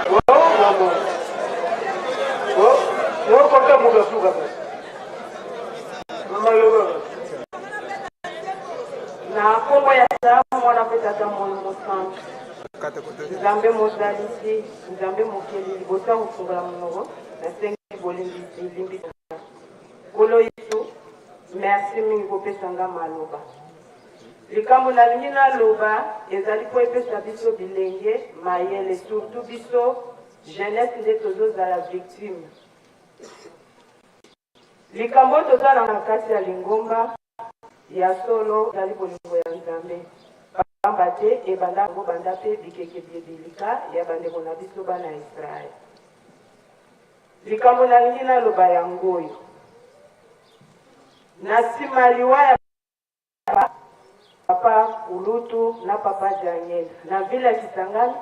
Speaker 1: Bon, bon, bon. Bon, yokota moto asuka kasi. Mama loba.
Speaker 5: Na nkombo ya Tata, Mwana mpe Tata Molimo Santu. Nzambe Mozalisi, Nzambe Mokeli, liboso ya kofungola monoko, nasengi bolimbisi, limbisa nga. Nkolo Yesu, merci mingi kopesa nga maloba. Likambo nalingi naloba ezali mpo epesa biso bilenge mayele, surtout biso jeunesse nde tozozala victime. Likambo oyo toza na na kati ya lingomba ya solo ezali bolingo ya Nzambe, pamba te ebanda yango banda mpe bikeke biye bilika ya bandeko na biso bana ya Israel. Likambo nalingi naloba yango oyo, na nsima liwa ya Papa Kulutu na Papa Daniel na ville ya Kisangani,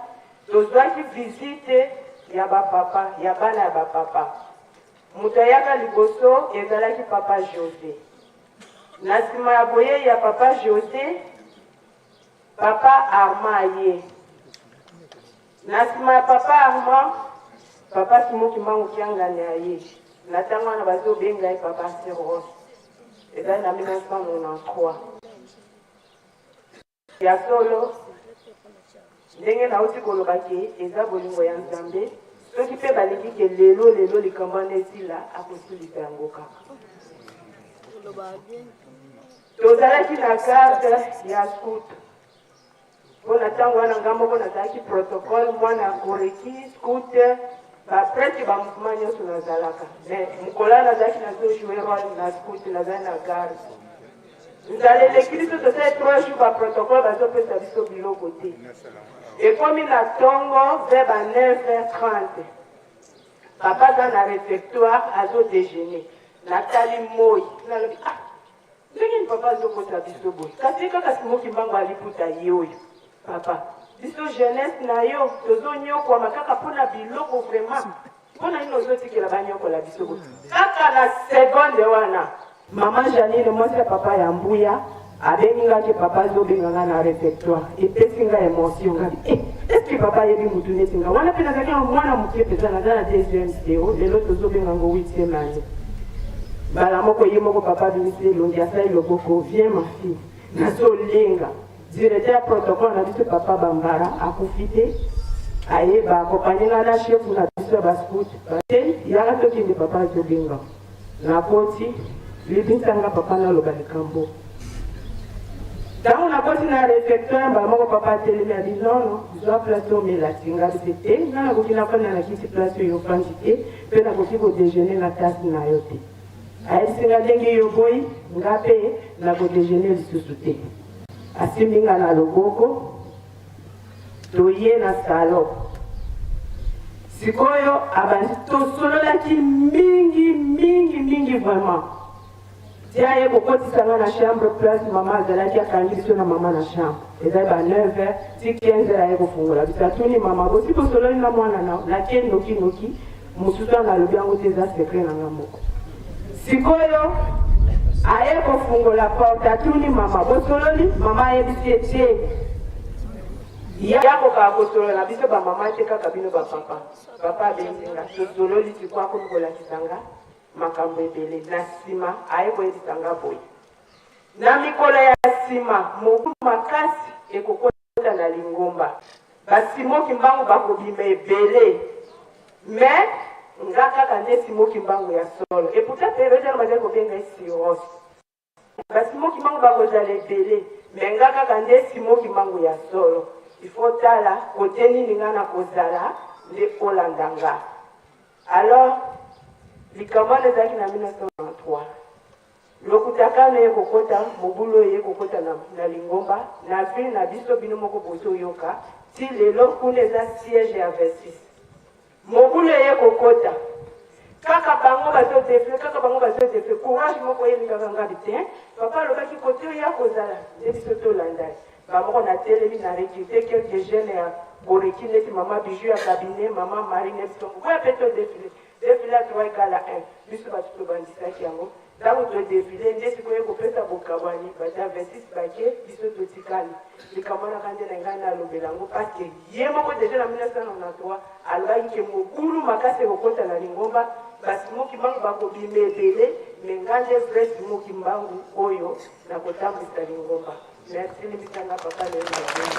Speaker 5: tozwaki visite ya ba papa, ya bana ya ba papa. Moto ayaka liboso ezalaki Papa Jose. Na nsima ya boyei ya Papa Jose, Papa Armand aye. Na nsima ya Papa Armand, Papa Simon Kimbangu Kiangani aye. Na ntango wana bazobenga ye Papa Siros. Ezali na 1993. Ya solo, ndenge nauti koloba ke eza bolingo ya Nzambe, soki mpe balingi ke lelo lelo likambo wana esila, akosilisa yango kaka. Tozalaki na carte ya scout mpo na ntango wana ngai moko nazalaki protocole mwana ya koreki scout. Ba presque ba mouvement nyonso nazalaka. Mais mokolo wana nazalaki nazo jouer role na scout, nazali na garde. Nzala eleki biso, tosali 3 jours ba protocole bazopesa biso biloko te. Ekomi na tongo vers ba 9h30. Papa aza na réfectoire azo déjeuner. Natali moi, nalobi ah ndenge nini papa azokosa biso boye? Kasi ye kaka Simon Kimbangu aliputa ye oyo. Papa, biso jeunesse na yo tozonyokwama kaka mpona biloko vraiment. Mpona nini ozotikela banyokola biso boye? Kaka na seconde wana Mama Janine, mwasi ya papa ya Mbuya, abengi nga ke papa azobenga nga na réfectoire. Epesi nga émotion nga eh, est-ce que papa ayebi mutu neti nga? Wana mpe nazalaki na mwana moke mpenza, naza na deuxième CO, lelo tozobenga ngo huitième année. Mbala moko ye moko papa abimisi elongi, asali loboko, viens ma fille. Nazolenga. Directeur ya protocole na biso papa Bambara akufi te, aye ba accompagner nga na chef na biso ya ba scout. Te yaka tokende papa azobenga. Nakoti, libisa nga papa naloba likambo. Ntango nakoti na refectoire mbala moko papa atelemi abi nono zwa place omela ti nga bise te nga nakoki nafanda na kiti place oyo ofandi te mpe nakoki kodejeuner na tasse na yo te. Ayebisi nga ndenge yo boyi nga mpe nakodejeuner lisusu te. Asimbi nga na loboko toye na salon. Sikoyo abandi tosololaki mingi mingi mingi vraiment. Ti aye kokotisa nga na chambre place mama azalaki akangi biso na mama na chambre. Ezali ba 9h ti 15h aye kofungola biso atuni mama bosi bosololi na mwana na nake noki noki mosusu wana alobi yango te eza secret na nga moko. Sikoyo aye kofungola porte atuni mama bosololi mama ayebisi ye te ya kokaka kosolola na biso bamama te kaka bino bapapa. Papa abengi nga tosololi sikoyo akomi kolakisa nga makambo ebele na nsima aye koyebisa nga boye na mikolo ya nsima mobu makasi ekokota na lingomba basimo Kimbangu bakobima ebele mais nga kaka nde Simo Kimbangu ya solo. Et pourtant periode wana bazali kobenga ye Siros. Basimo Kimbangu bakozala ebele mais nga kaka nde Simo Kimbangu ya solo. Il faut tala kote nini nga nakozala nde olanda nga. Alors likambo wana ezalaki na 1993. Lokuta kano eye kokota, mobulu oyo eye kokota na, na lingomba, na ville na biso, bino moko bozoyoka, ti lelo kuna eza siège ya 26. Mobulu eye kokota. Kaka bango bazo defle, kaka bango bazo defle. Courage moko eyeli kaka ngabi te. Papa alobaki kote oyo akozala, nde biso tolanda ye. Ba moko natelemi na recruter quelques jeunes ya Boreki neti mama Bijou ya cabinet, mama Marie Nelson. Boya pe to defile. Defile ya 3 egala 1. Biso bato tobandisaki yango. Ntango to defile nde sikoyo ekopesa bokabwani, bato ya 26 bake, biso totikali. Likambo wana kaka nde na ngai nalobela yango parce que ye moko deja na 1993 alobaki ke mobulu makasi ekokota na lingomba, ba Simon Kimbangu bakobima ebele, mais ngai nde vrai Simon Kimbangu oyo nakotambwisa lingomba. Merci, limbisa nga papa lelo nazongi.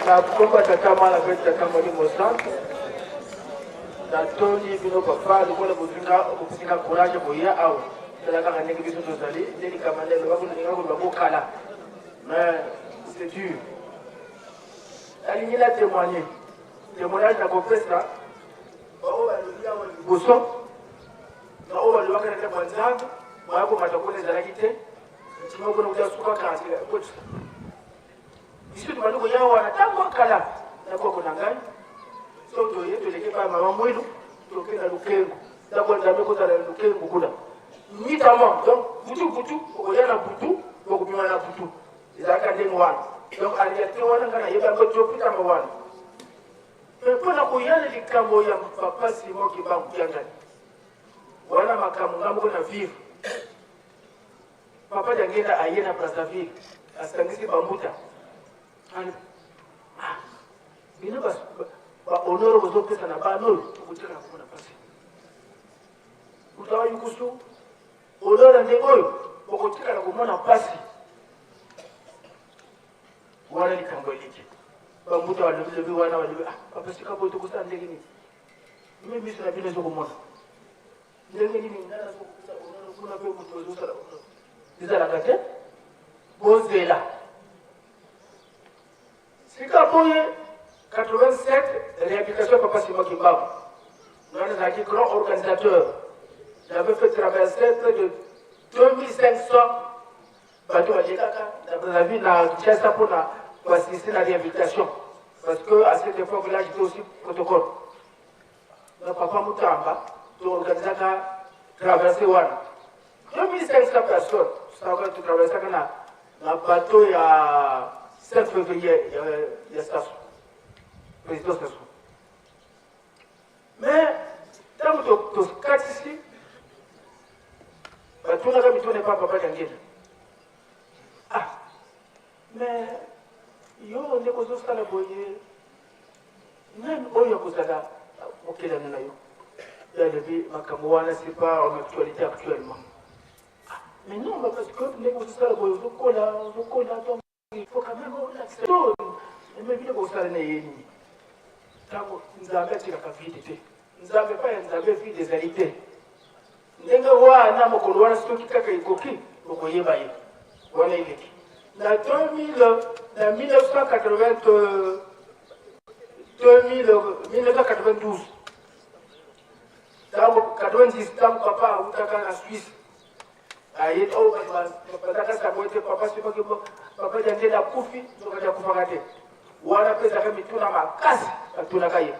Speaker 1: Na komba tata mwana mpe tata molimo santu natondi bino papa lokola bozwi nga courage koya awa tala kaka ndenge biso tozali nde likambo nde elobaki olinga koloba bokala mais c'est dur nalingi na témoigner témoignage na kopesa baoyo balobi awa liboso na oyo balobaka na ndako ya Nzambe, moya komata kuna ezalaki te, ntima kuna kuta suka quartier kotisa. Biso tobandi koya wana ntango ya kala na koko na ngai, so toye toleki epai ya mama Mwilu, toke na Lukengo, ndako ya Nzambe ekozala na Lukengo kuna nuitamment, donc butu butu okoya na butu okobima na butu, ezalaka ndenge wana. Donc en réalité wana ngai nayebi yango tokutama wana. Mais mpo na koya na likambo ya papa Simon Kimbangu Kiangani, wana makambo nga moko na vivre. Papa Diangenda aye na Brazzaville, asangisi bambuta. Ah, bino ba ba honore bozopesa na bana oyo okotikala komona mpasi. Moto ayukusu honore nde oyo okotikala komona mpasi. Wana likambo eleki. Bambuta balobi lobi wana balobi ah papa sika boye tokosala ndenge nini? Mimi miso na bino ezokomona ndenge nini ngai nazokopesa bonono kuna mpe moto ozosala bonono ezalaka te bozela. Sika boye 87 réhabilitation ya papa Simon Kimbangu, nga nazalaki grand organisateur, j'avais fait traverser près de 2500 bato balekaka na Brazzaville na Kinshasa mpona koassiste na réhabilitation, parce que à cette époque là j'étais aussi protocole na papa Mutamba, toorganisaka traverse wana 2500 personnes, tosalaka totraversaka na na bateau ya 7 février ya Sassou, président Sassou. Mais ntango tokatisi, batunaka mituna epa papa Diangienda: "Ah, mais yo ndeko ozosala boye, nani oyo akozala mokelano na yo?" Ye alobi: "Makambo wana, c'est pas en actualité actuellement." "Ah, mais non, parce que ndenge ozosala boye, ozokola, ozokola, donc il faut quand même olakisa to mais biloko osala na ye nini." Ntango Nzambe atikaka vide te, Nzambe, epai ya Nzambe vide ezali te. Ndenge wana, mokolo wana soki kaka ekoki, okoyeba ye. Wana eleki na 2000, na 1980, 2000, 1992, ntango 90, ntango papa awutaka na Suisse, aye oyo bato bazalaka sango ete papa soki papa Diangienda akufi, sokati akufaka te. Wana mpe ezalaka mituna makasi batunaka ye,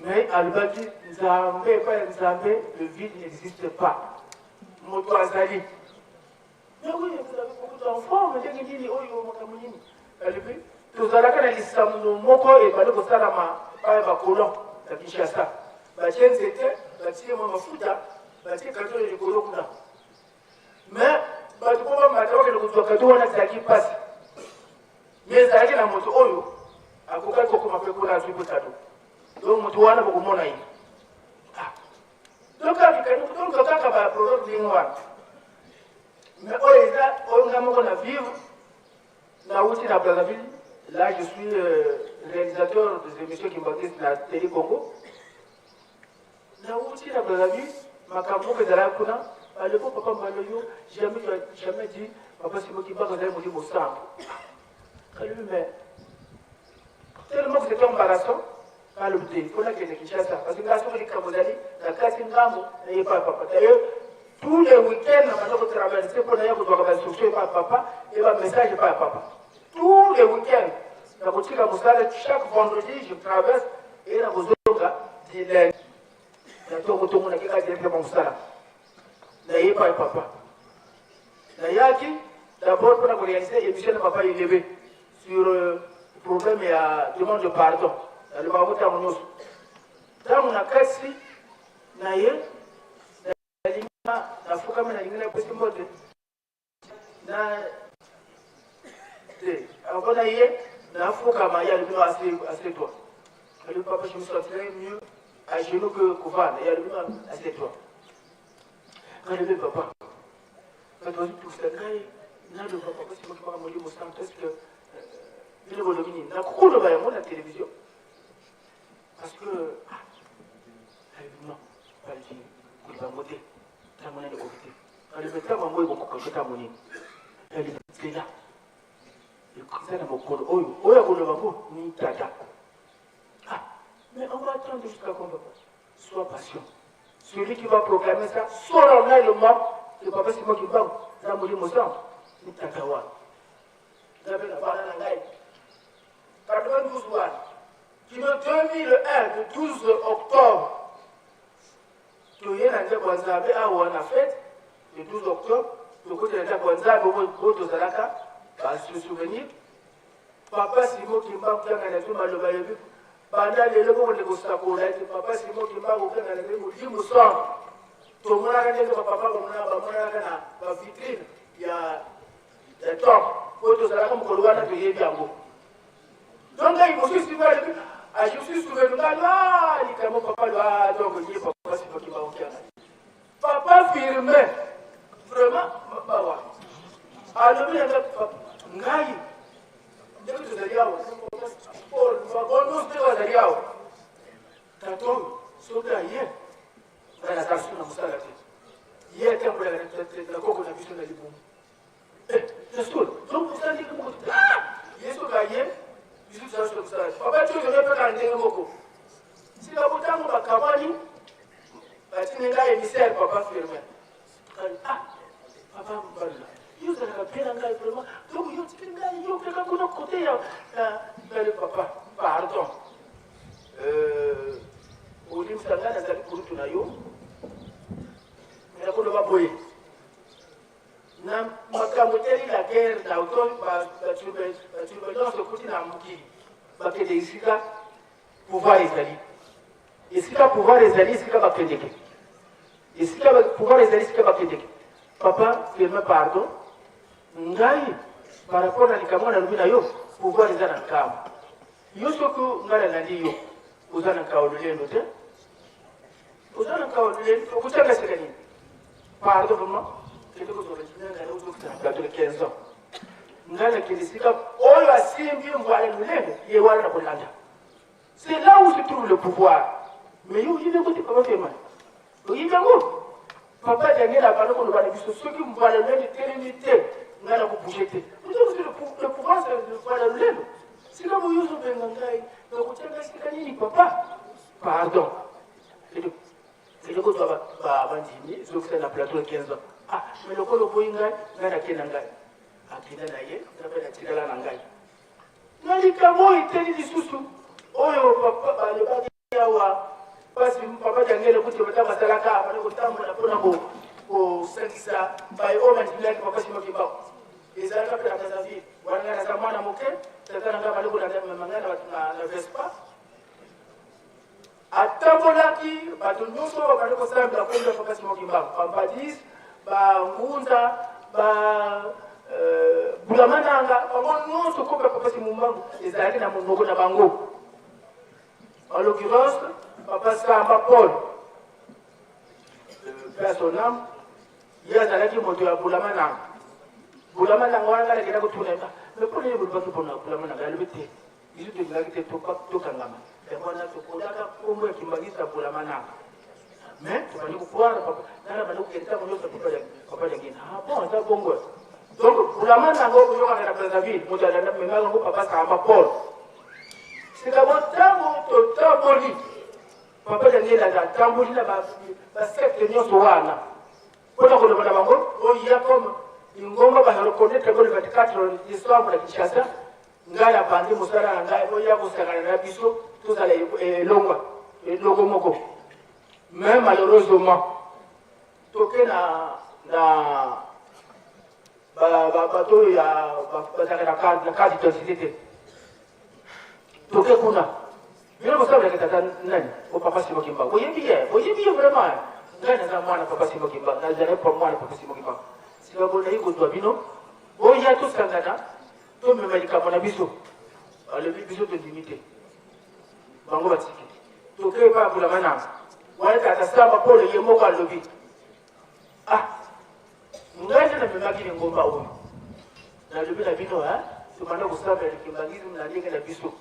Speaker 1: mais alobaki: "Nzambe, epai ya Nzambe le vide n'existe pas, moto azali." "Mais oui, vous avez beaucoup d'enfants, mais ndenge nini oyo, makambo nini?" Alobi: "Tozalaka na lisamuno moko ebandi kosalama epai ya bacolon na Kinshasa, batie nzete, batie mwa mafuta, batie cadeau ya likolo kuna, mais bato mpo bamata bakende kozwa cadeau wana ezalaki mpasi, mais ezalaki na moto oyo akokaki kokoma mpe kuna, azwi mpe cadeau. Donc moto wana bokomona ye." Ah. Donc toluka kaka baproverbe ndenge wana. Mais oyo eza oyo nga moko na vivre, nauti na Brazzaville, là je suis réalisateur des émissions kimbanguistes na Télé Congo. Nauti na Brazzaville, makambo moko ezalaki kuna, baleko: "Papa Mbala, yo jamais tu as jamais dit papa Simon Kimbangu azali molimo sango." Kalobi, mais tellement que c'était embarrassant, alobi te, mpo nakende Kinshasa, parce que nga soki likambo ezali na kati ngambo naye pa papa. D'ailleurs, tous les week-ends na banda kotraverse mpo naya kozwaka bainstruction epa papa e bamessage epa ya papa. Tous les week-ends nakotika mosala, chaque vendredi je traverse e nakozonga di lundi na ntongotongo, nakeka directement mosala, nayepa ya papa. Nayaki d'abord mpona koréaliser émission na papa Ilebe sur problème ya demande de pardon. Nalobaka ngo ntango nyonso. Ntango na kasi na ye, nalingi nafukami, nalingi napesi mbote na te, avant na ye nafukama, ye alobi: "No, assieds-toi." Alobi: "Papa, je me sentirais mieux à genoux que kovanda." Ye alobi: "No, assieds-toi." Alobi: "Papa, bato bazopekisa ngai naloba papa Simon Kimbangu molimo santo. Est ce que bino bolobi nini? Nakokoloba yango na télévision?" Parce que ah, non, baliki koloba yango te, ntango nani ekoki te. Alobi: "Ntango yango ekokoka ntango nini?" Alobi: "Nzela eza na mokolo oyo, oyo akoloba ngo ni tata." "Ah, mais on va attendre jusqu'à quand, papa?" "Sois patient. Celui qui va proclamer ça solennellement que papa Simon Kimbangu na molimo santo ni tata wana." Nzambe na bana na ngai 92 wana kino 2001, le 12 octobre, toye na ndako ya Nzambe awa na fête le 12 octobre, tokoti na ndako ya Nzambe oyo tozalaka base souvenir papa Simon Kimbangu kanga nazwi maloba, yebi banda lelo bokende kosakola ete papa Simon Kimbangu kanga nazwi molimo santo. Tomonaka ndenge bapapa bamonaka na bavitrine ya temple oyo tozalaka mokolo wana, toyebi yango. Donc ngai mosusu alobi: "Ah, je suis souvenu ngai ah likambo papa lo ah." Donc ye papa Simon Kimbangu kianga, papa Firmin, vraiment bawa alobi nanga ngai ndenge tozali awa, bakondosi ndenge bazali awa, tata oyo soki aye, ngai naza su na mosala te, ye atambolaka na koko na biso na libumu. Donc mosala ndenge moko. Ye soki aye, biso tozali soki kosala. Papa Tiozo mpe kaka ndenge moko. Sika botango bakabwani, batindi ngai émissaire papa Firmin. Ah, papa Mbalula, yo ozalaka bien na ngai vraiment. Donc yo otikeli ngai, yo okeka kuna kote ya na le papa. Pardon. Euh, olimbisa ngai nazali kulutu na yo. Mais nakoloba boye. Na makambo etali la guerre na auto ba turbulence ekuti na mokili, bakende esika pouvoir ezali, esika pouvoir ezali, esika bakendeke, esika pouvoir ezali, esika bakendeke. Papa Firmin, pardon, ngai par rapport na likambo nalobi na yo, pouvoir eza na nkambo yo. Soki ngai nalandi yo, oza na nkao lolendo te, oza na nkao lolendo, okotyanga sika nini? Pardon vraiment, kende kozwa bandimi na ngai, ozokita na plateau de 15 ans. Ngai nakende esika oyo asimbi mbwala lolendo, ye wana na kolanda. C'est là où se trouve le pouvoir. Mais yo oyebi yango te, papa Firmin, oyebi yango. Papa Daniel abanda koloba na biso, soki mbwala lolendo etelemi te, ngai nakobouge te. Le pouvoir, c'est mbwala lolendo. Sika boye ozobenga ngai, nakotia ngai sika nini? Papa, pardon, kende kozwa bandimi, ezokisa na plateau ya 15 ans. Ah, mais lokola oboyi ngai, ngai nakenda ngai. Akenda na ye, nga mpe natikala na ngai na likambo oyo eteli lisusu oyo papa balobaki awa. Mpasi papa Daniel kuti ntango asalaka, abandi kotambola mpona kosangisa baye oyo bandimilaki papa Simon Kimbangu. Ezalaka mpe na Brazzaville wana. Ngai naza mwana moke, tata na ngai abandi kolanda mema ngai na Vespa. Atambolaki bato nyonso oyo babandi kosambela kombo ya papa Simon Kimbangu, bambadis, bangunza, ba bulamananga, bango nyonso kombo ya papa Simon Kimbangu ezalaki na monoko na bango. En l'occurrence, papa Samba Paul, paix à son âme, ye azalaki moto ya bulamananga. Bulamananga wana, ngai nakenda kotuna ye: mais mpo nini bolobaki mpona bulamananga? Alobi te, biso tolingaki te tokangama, yango wana tokodaka kombo ya kimbangisa bulamananga. Mais tobandi kocroire papa nana, bandi kokende ntango nyonso papa Diangenda. Ah bon, eza bongo. Donc bulamananga oyo boyokaka na Brazzaville, moto alanda memaka yango papa Samba Paul. Sika bo ntango totamboli, papa Daniel atamboli na basecte nyonso wana mpona koloba na bango oya comme lingomba bareconnaître ngo le 24 décembre na Kinshasa. Ngai nabandi mosala na ngai, oya kosangana na biso, tozala elonga eloko moko. Mais malheureusement toke na bato oyo ya bazalaka na carte d'identité te. Toke kuna, bino bosalelaka tata nani? O papa Simon Kimbangu. Boyebi ye, boyebi ye vraiment. Ngai naza mwana papa Simon Kimbangu, nazali pa mwana papa Simon Kimbangu. Sika bonayi kozwa bino, boya tosangana, tomema likambo na biso. Balobi biso tondimi te, bango batiki. Toke epai ya Bulamananga wana, tata Samba Polo ye moko alobi: ah, ngai nde namemaki lingomba oyo. Nalobi na bino, tobanda kosambela likimbangisme na ndenge na biso.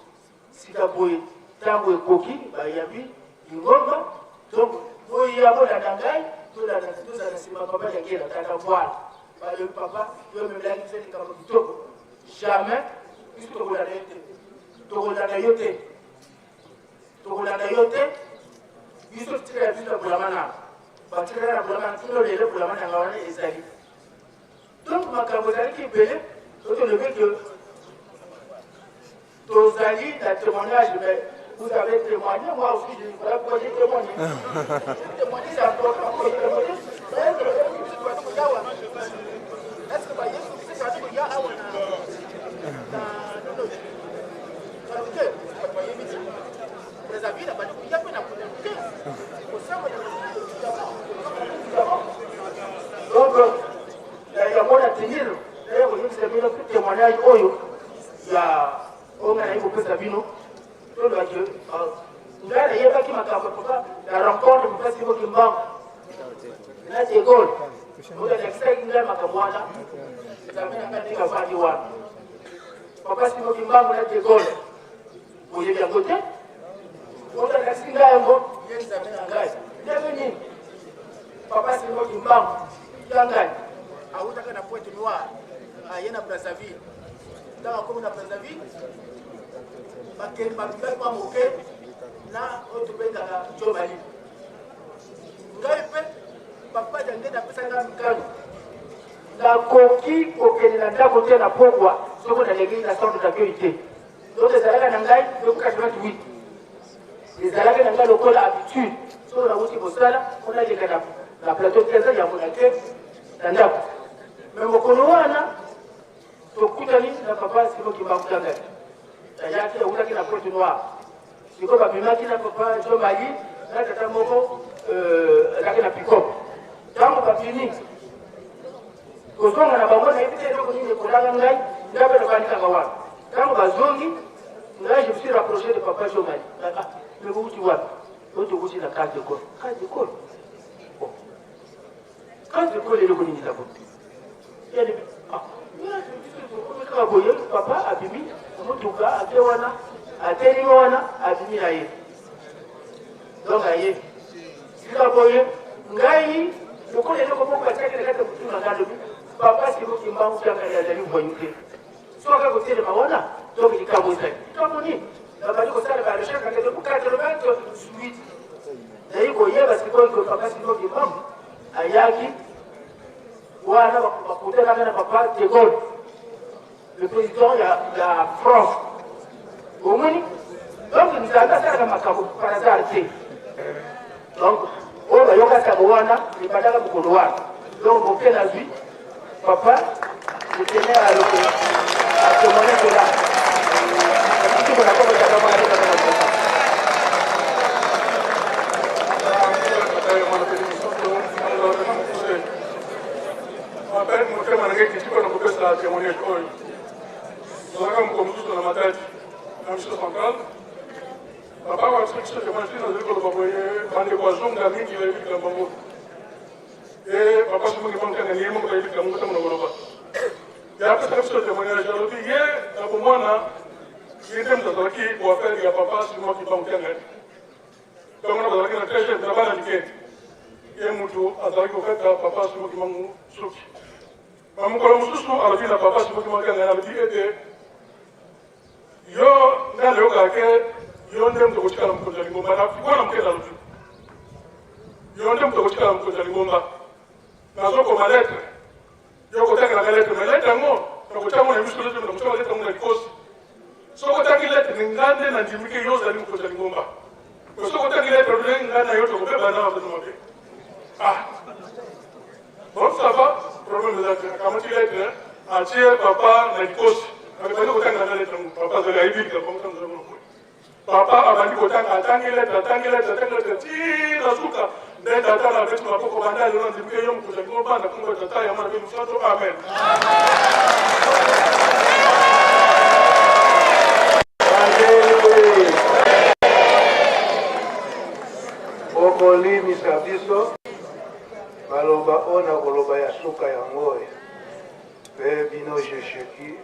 Speaker 1: Sika boye ntango ekoki, bayambi lingomba. Donc boya bolanda ngai, tozala nsima papa Diangenda tata bwana. Balobi: papa, yo omemelaki biso likambo kitoko, jamais biso tokolanda yo te, tokolanda yo te, tokolanda yo te. Biso totikala biso na Bulamananga. Batikala na Bulamananga tino lelo, Bulamananga wana ezali. Donc makambo ezalaki ebele oyo tolobi ke tozali na témoignage. Mais vous avez témoigné, moi aussi, je, voilà pourquoi j'ai témoigné. Témoigner, c'est important pour témoigner. Est-ce que bayesu biso bato koya awa na te? Bato bayebi te Brazzaville abandi koya mpe na kuna te kosambela. Donc yango na tenir naye koyebisa bino témoignage oyo ya oyo ngai nayi kopesa bino. Toloba ke ngai nayebaki makambo papa na rencontre papa Simon Kimbangu na de Gaulle, oyo alakisaki ngai makambo wana. Nzambe na ngai ndenge avandi wana, papa Simon Kimbangu na de Gaulle, boyebi yango te. Oyo alakisi ngai yango, ye Nzambe na ngai. Ndenge nini papa Simon Kimbangu ya ngai awutaka na Pointe Noire, aye na Brazzaville. Ntango akomi na Brazzaville, bakende babimaki mwa moke na oyo tobengaka Jomali. Ngai mpe papa Diangenda apesaki ngai mikano, nakoki kokende na ndako te na pokwa soko naleki na centre d'accueil te. Donc ezalaka na ngai depuis 88, ezalaki na ngai lokola habitude, soko nauti kosala mpo naleka na plateau te, eza yango na te na ndako. Me mokolo wana tokutani na papa Simon Kimbangu Kiangani, ayaki awutaki na Pointe Noire. Sikoyo babimaki na papa Jean Mayi na tata moko azalaki na pick-up. Ntango babimi kozonga na bango, nayebi te eloko nini ekolaka ngai, ngai mpe nafandi kaka wana. Ntango bazongi, ngai je me suis rapproché de papa Jean Mayi. Ah, mais bowuti wapi? Oyo towuti na case d'école. Case d'école? Bon. Case d'école eloko nini d'abord? Kaka boye papa abimi motuka, ake wana, atelemi wana, abimi na ye. Donc aye sika boye, ngai lokola eloko moko batiaki na kati ya motu na ngai, alobi papa Simon Kimbangu Kiangani azali voyou te. Soki aka kotelema wana, donc likambo ezali likambo nini? Babandi kosala ba recherche na depuis 88, nayi koyeba sikoyo ke papa Simon Kimbangu ayaki wana, bakutanaka na papa de Gaulle, le président ya France. Omoni, donc Nzambe asalaka makambo par hasard te. Donc oyo bayoka sango wana ebandaka mokolo wana. Donc moke nazwi papa, je tenais à le à témoigner cela.
Speaker 6: Motema na ngai ekiti mpona kopesa témoignage oyo. Tozalaka mokolo mosusu na Matadi, na mission centrale. Papa wa biso biso témoignage ntina azali koloba boye, bandeko azonga mingi bayebi likambo yango. E papa somongi mankanga ye moko bayebi likambo ntango na koloba. Ye apesaka biso témoignage, alobi ye na bomwana, ye nde moto azalaki coiffeur ya papa Simon Kimbangu Kiangani. Ntango na bazalaki na très jeune, na bana mike, ye moto azalaki kokata papa Simon Kimbangu suki. Na mokolo mosusu alobi na papa Simon Kimbangu Kiangani, alobi ete yo nde nayokaka ke yo nde moto okotikala mokonzi ya lingomba. Na wana moke nalobi yo nde moto okotikala mokonzi ya lingomba, nazokoma lettre, yo kotangelaka lettre, mais lettre yango nakotia yango na miso te, nakotia lettre yango na likosi. Soki otangi lettre, nga nde nandimi ke yo ozali mokonzi ya lingomba. Soki otangi lettre nde nga na yo tokobeba na bato mabe. Ah bon, ça va, problème eza te. Akamati lettre, atie papa na likosi, abandi kotangela nga lettre yango. Papa azali ayebi likambo yango ntango ozali boye. Papa abandi kotanga, atangi lettre, atangi lettre, atangi lettre ti na suka. Nde tata na abeti maboko: banda lelo nandimi ke yo mokonzi ya lingomba, na kombo ya Tata, ya Mwana mpe Mosantu, amen.
Speaker 1: Okolimisa biso maloba oyo na koloba ya suka yango oyo, mpe bino jesheki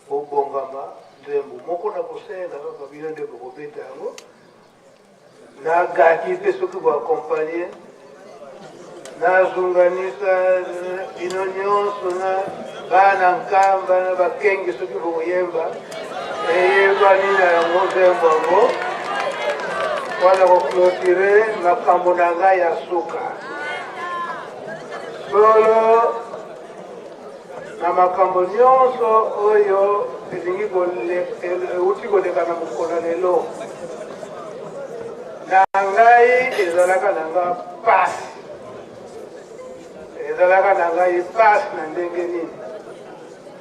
Speaker 1: bobongama nzembo moko na kosalela kaka bino nde bokobeta yango nagaki mpe soki boakompagne nazunganisa bino nyonso na bana Nkamba na bakengi, soki bokoyemba eyebani na yango nzembo yango mpona koclôturer makambo na ngai ya suka. Solo na makambo nyonso oyo elingi euti koleka na mokolo lelo, na ngai ezalaka na nga pasi, ezalaka na ngai pasi na ndenge nini.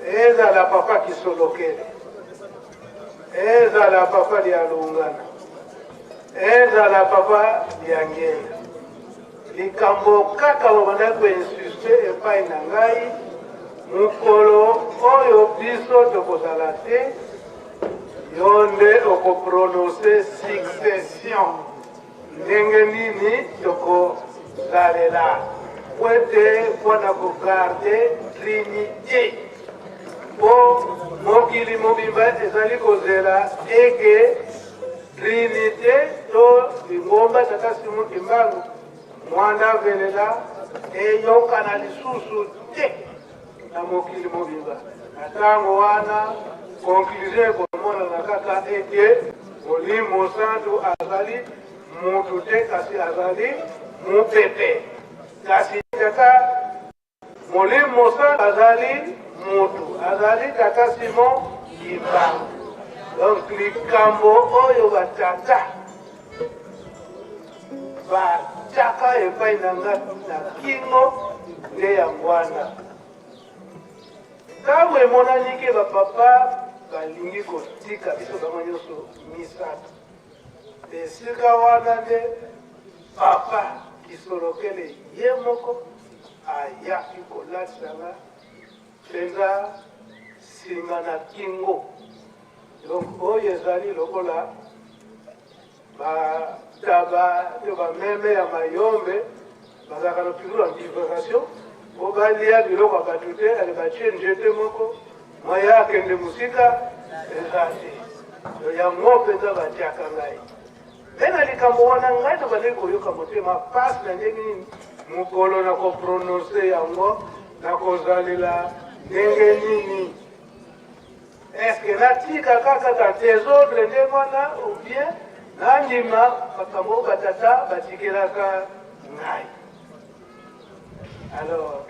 Speaker 1: Ezala papa Kisolokele, ezala papa Lialungana, ezala papa Liangenda, likambo kaka babandaki koinsiste epai na ngai: mokolo oyo biso tokozala te, yo nde okoprononce succession, ndenge nini tokozalela po ete mpona kogarder trinité, mpo mokili mobimba ezali kozela eke trinité to lingomba Tata Simon Kimbangu Mwana Velela eyokana lisusu te na mokili mobimba. Na ntango wana Conclusion ekomonana kaka ete Molimo Santu azali mutu te kasi azali mupepe. Kasi Tata Molimo Santu azali mutu, azali Tata Simon Kimbangu. Donc likambo oyo ba tata batiaka epai na nga na kingo nde yango wana. Ntango emonani ke ba papa balingi kotika biso bango nyonso misato, esika wana nde papa Kisolokele ye moko ayaki kolatisa nga mpenza singa na kingo. Donc oyo ezali lokola Ba taba to ba meme ya mayombe bazalaka na toujours en divagation po balia biloko ya bato te, ale batie njete moko moyen akende mosika eza te. Yango mpenza batiaka ngai mpe na likambo wana ngai nabandaki koyoka motema mpasi na ndenge nini mokolo na koprononse yango nakozalela ndenge nini. Est-ce que natika kaka ka desordre ndenge wana ou bien nandima makambo oyo batata batikelaka ngai? Alors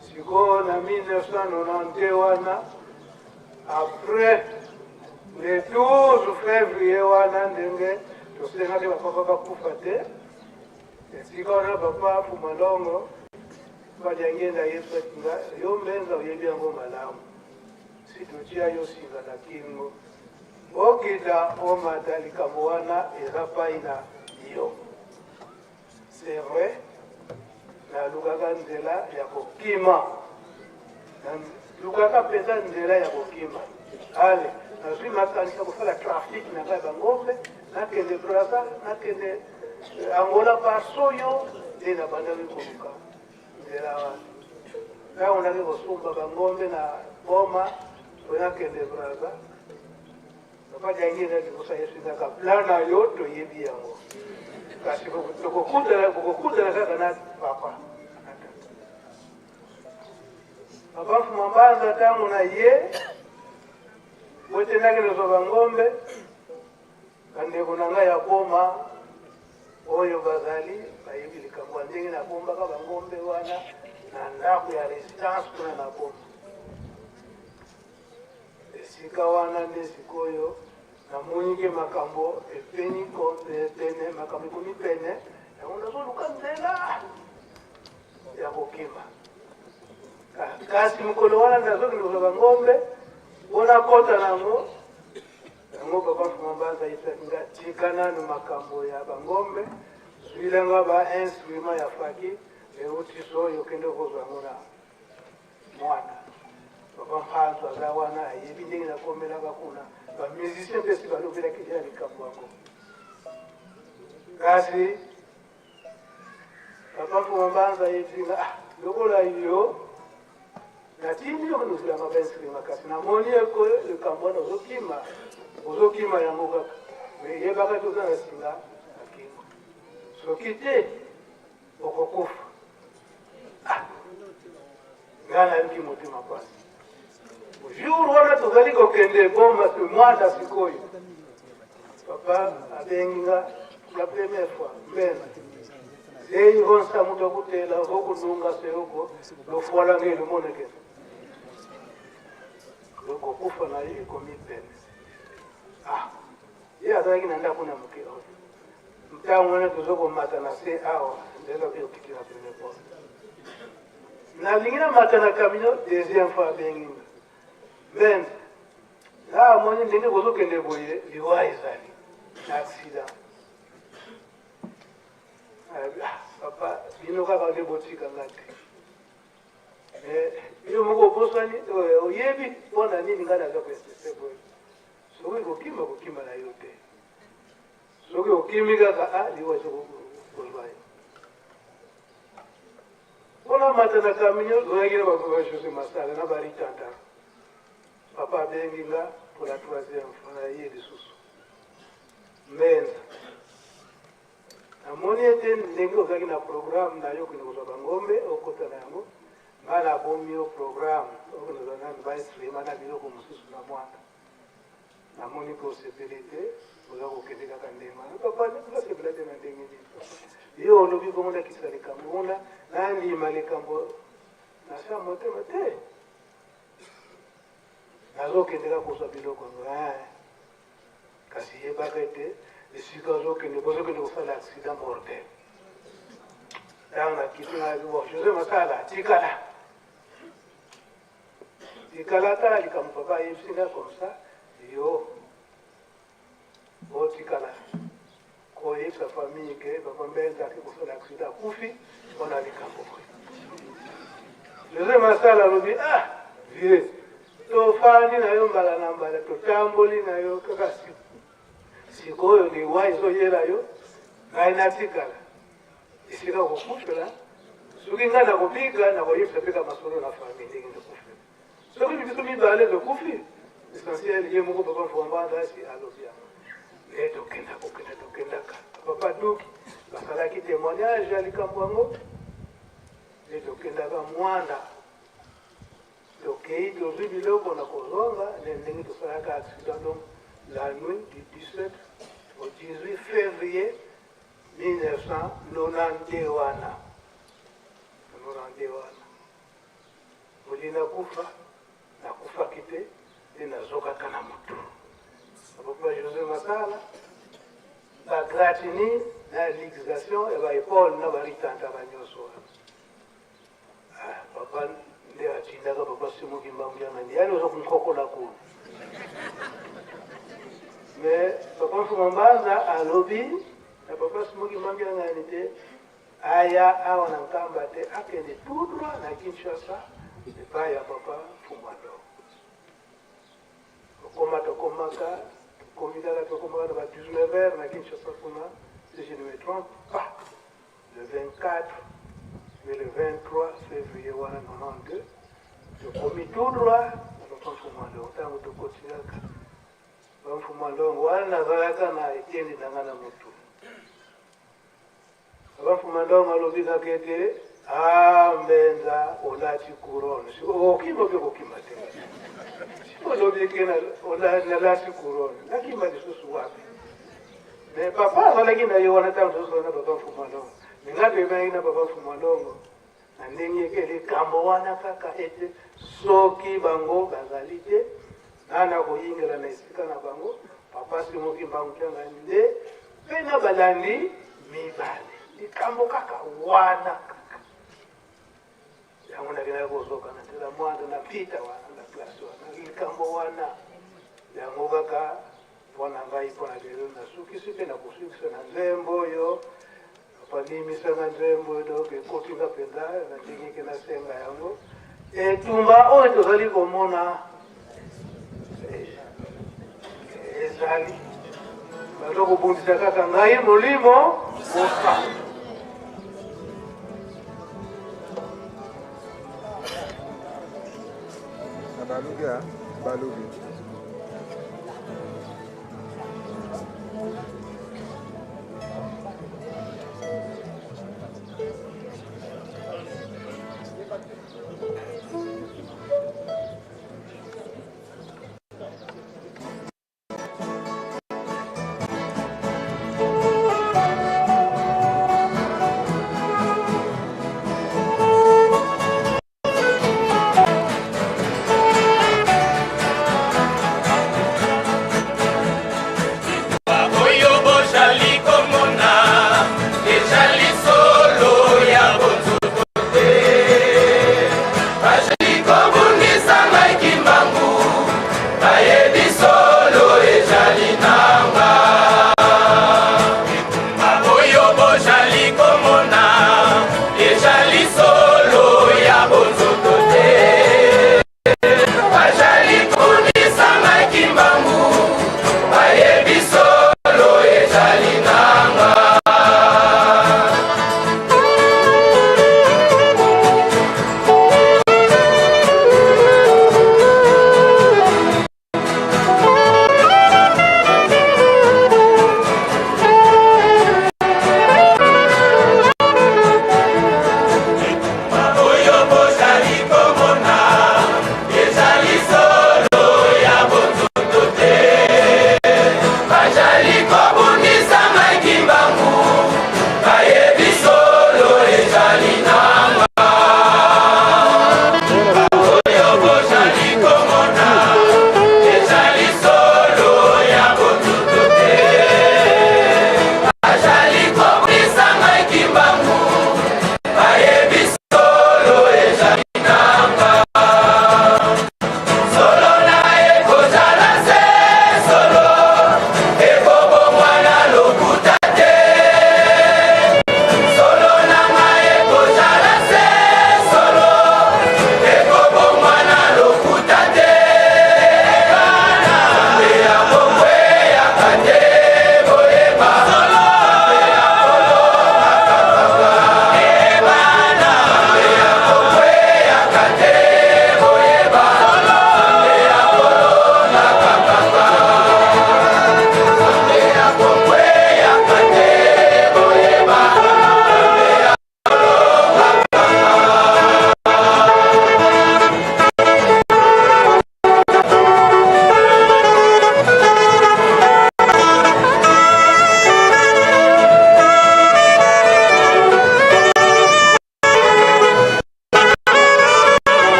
Speaker 1: sikoyo na 1992 wana après le 12 février wana ndenge tosengaki bapapa bakufa te, esika wana papa Fumalongo Badiangenda ayebisaki nga, yo mbenza oyebi yango malamu, si totia yo singa na kingo okita omata, likambo wana eza pai na yo. C'est vrai, nalukaka nzela ya kokima, nalukaka mpenza nzela ya kokima. Ale nazwi makanisi ya kosala trafic na ngai bangombe, nakende Brazza, nakende Angola par soyo, nde nabandaki koluka nzela wana. Ntango naki kosumba bangombe na Boma mpo nakende Brazza, papa Diangienda liboso ayebisaka plan na yo toyebi yango, kasi tokokutana kaka na papa. Papa Mfuma Mbanza ntango na ye botendaki kozwa bangombe, Bandeko na ngai ya Boma oyo bazali bayebi likambo ya ndenge nabombaka bangombe wana na ndako ya residence kuna na Boma. Esika wana nde sikoyo namoni ke makambo epeni pene, makambo ekomi pene, yango nazoluka nzela ya kokima. Kasi mokolo wana nazokende kozwa bangombe mpo nakota na yango. Yango papa Mfuma Mbanza ayebisaki nga, tika nanu makambo ya ba ngombe, zwila nga ba instrument ya faki euti soyo kende kozwa yango na mwana. Papa Mpanzu aza wana ayebi ndenge nakomelaka kuna, ba musicien mpe si balobelaki deja likambo yango. Kasi papa Mfuma Mbanza ayebisi nga, ah, lokola yo Natindi yo kozela ba instrument kasi namoni eko likambo wana ozokima, ozokima yango kaka, mais yebaka te oza na singa na kingo, soki te okokufa. Ah, ngai nayoki motema mpasi. Jour wana tozali kokende Boma Mwanda sikoyo, papa abengi nga la première fois mbena Eyi vonsa mutu akutela vokununga seoko lofuala nge lumonekela lokokufa na ye ekomi pene. Ah, ye azalaki na ndako na moke oyo ntango wana tozo komata na se awa nzela okiti na premier porte, nalingi namata na camion deuxième fois abengi nga benz nga amoni ndenge kozokende boye liwa ezali na accident. Ah, papa bino kaka nde botika nga te, mais yo moko obosani, oyebi mpo na nini ngai naza koinsiste boye. Soki kokima kokima na yo te, soki okimi kaka a liwa ezokozwa yo. Mpo namata na camion oyaki na bapapa Jose Masala na baritanta, papa abengi nga pour la troisième fois na ye lisusu Mbenza. Namoni ete ndenge ozalaki na programme na yo okende kozwa bangombe okota na yango, ngai nabomi yo programme okende kozwa nanu ba instrument na biloko mosusu na Mwanda. Namoni ke osepeli te, oza kokende kaka ndenge wana. Papa, nasepela te na ndenge nini? Yo olobi bongo nakisa likambo wana, nandima likambo na se ya motema te. Nazokende kaka kozwa biloko yango. Eh. Kasi yebaka ete esika ozokende, bozokende kosala accident mortel. Ntango nakiti na bon, Jose Masala, tikala. Tikala tala likambo papa ayebisi nga comme ça, yo otikala koyebisa famille ke papa Mbenza ake kosala accident akufi mpona likambo boye. Jose Masala alobi ah vieux tofandi na yo mbala na mbala totamboli na yo kaka sikoyo liwa ezoyela yo ngai natikala esika kokufela soki ngai nakobika nakoyebisa mpe ka masolo na famille ndenge nakufela soki biso mibale tokufi essentiel ye moko papa mfuambanda asi alobi yango e tokenda kokenda tokendaka papa duki basalaki témoignage ya likambo yango e tokendaka mwana tokei tozwi biloko na kozonga ndenge tosalaka accident donc la nuit du 17 au 18 février 1992 wana 92 wana oli nakufa nakufaki te nde nazokaka na motu papa Jose Masala bagratini na luxation ya baepole na baritanta banyonso wana ah, papa nde atindaka papa Simo Kimbangu ya nani yani oza kunkokola kuna mais papa Mfuma Mbanza alobi na papa Simo Kimbangu ya nani te aya awa na Nkamba te akende tout droit na Kinshasa epai ya papa Mfuma Ndongo Tokoma tokomaka tokomi kaka tokomaka na ba 19 heures na Kinshasa kuna si je ne me trompe pas le 24 mais le 23 février wana 92 tokomi tout droit na papa Mfuma Ndongo ntango tokoti kaka papa Mfuma Ndongo wana nazalaka na etendi na ngai na motu papa Mfuma Ndongo alobi kaka ete ah Mbenza olati couronne okima mpe kokima te olobi ke nalati couronne nakima lisusu wapi Mais papa azalaki na ye wana ntango tozosala na papa Mfuma Longo. Me nga toyebanaki na papa Mfuma Longo na ndenge eke likambo wana kaka ete soki bango bazali te nga nakoyingela na esika na bango papa Simo Kimbangu Kiangani nde mpe na balandi mibale likambo kaka wana kaka yango nakendaki kozoka na nzela mwana na pita wana na place wana likambo wana yango kaka Mpo na ngai, mpo na lelo, nasukisi mpe nakosukisa na nzembo oyo. Papa, limbisa nga nzembo oyo, donc ekoti nga mpenza na ndenge ke nasenga yango. Etumba oyo tozali komona eh, ezali baza kobundisa kaka ngai molimo mosantu.
Speaker 7: Balubi, ah, balubi.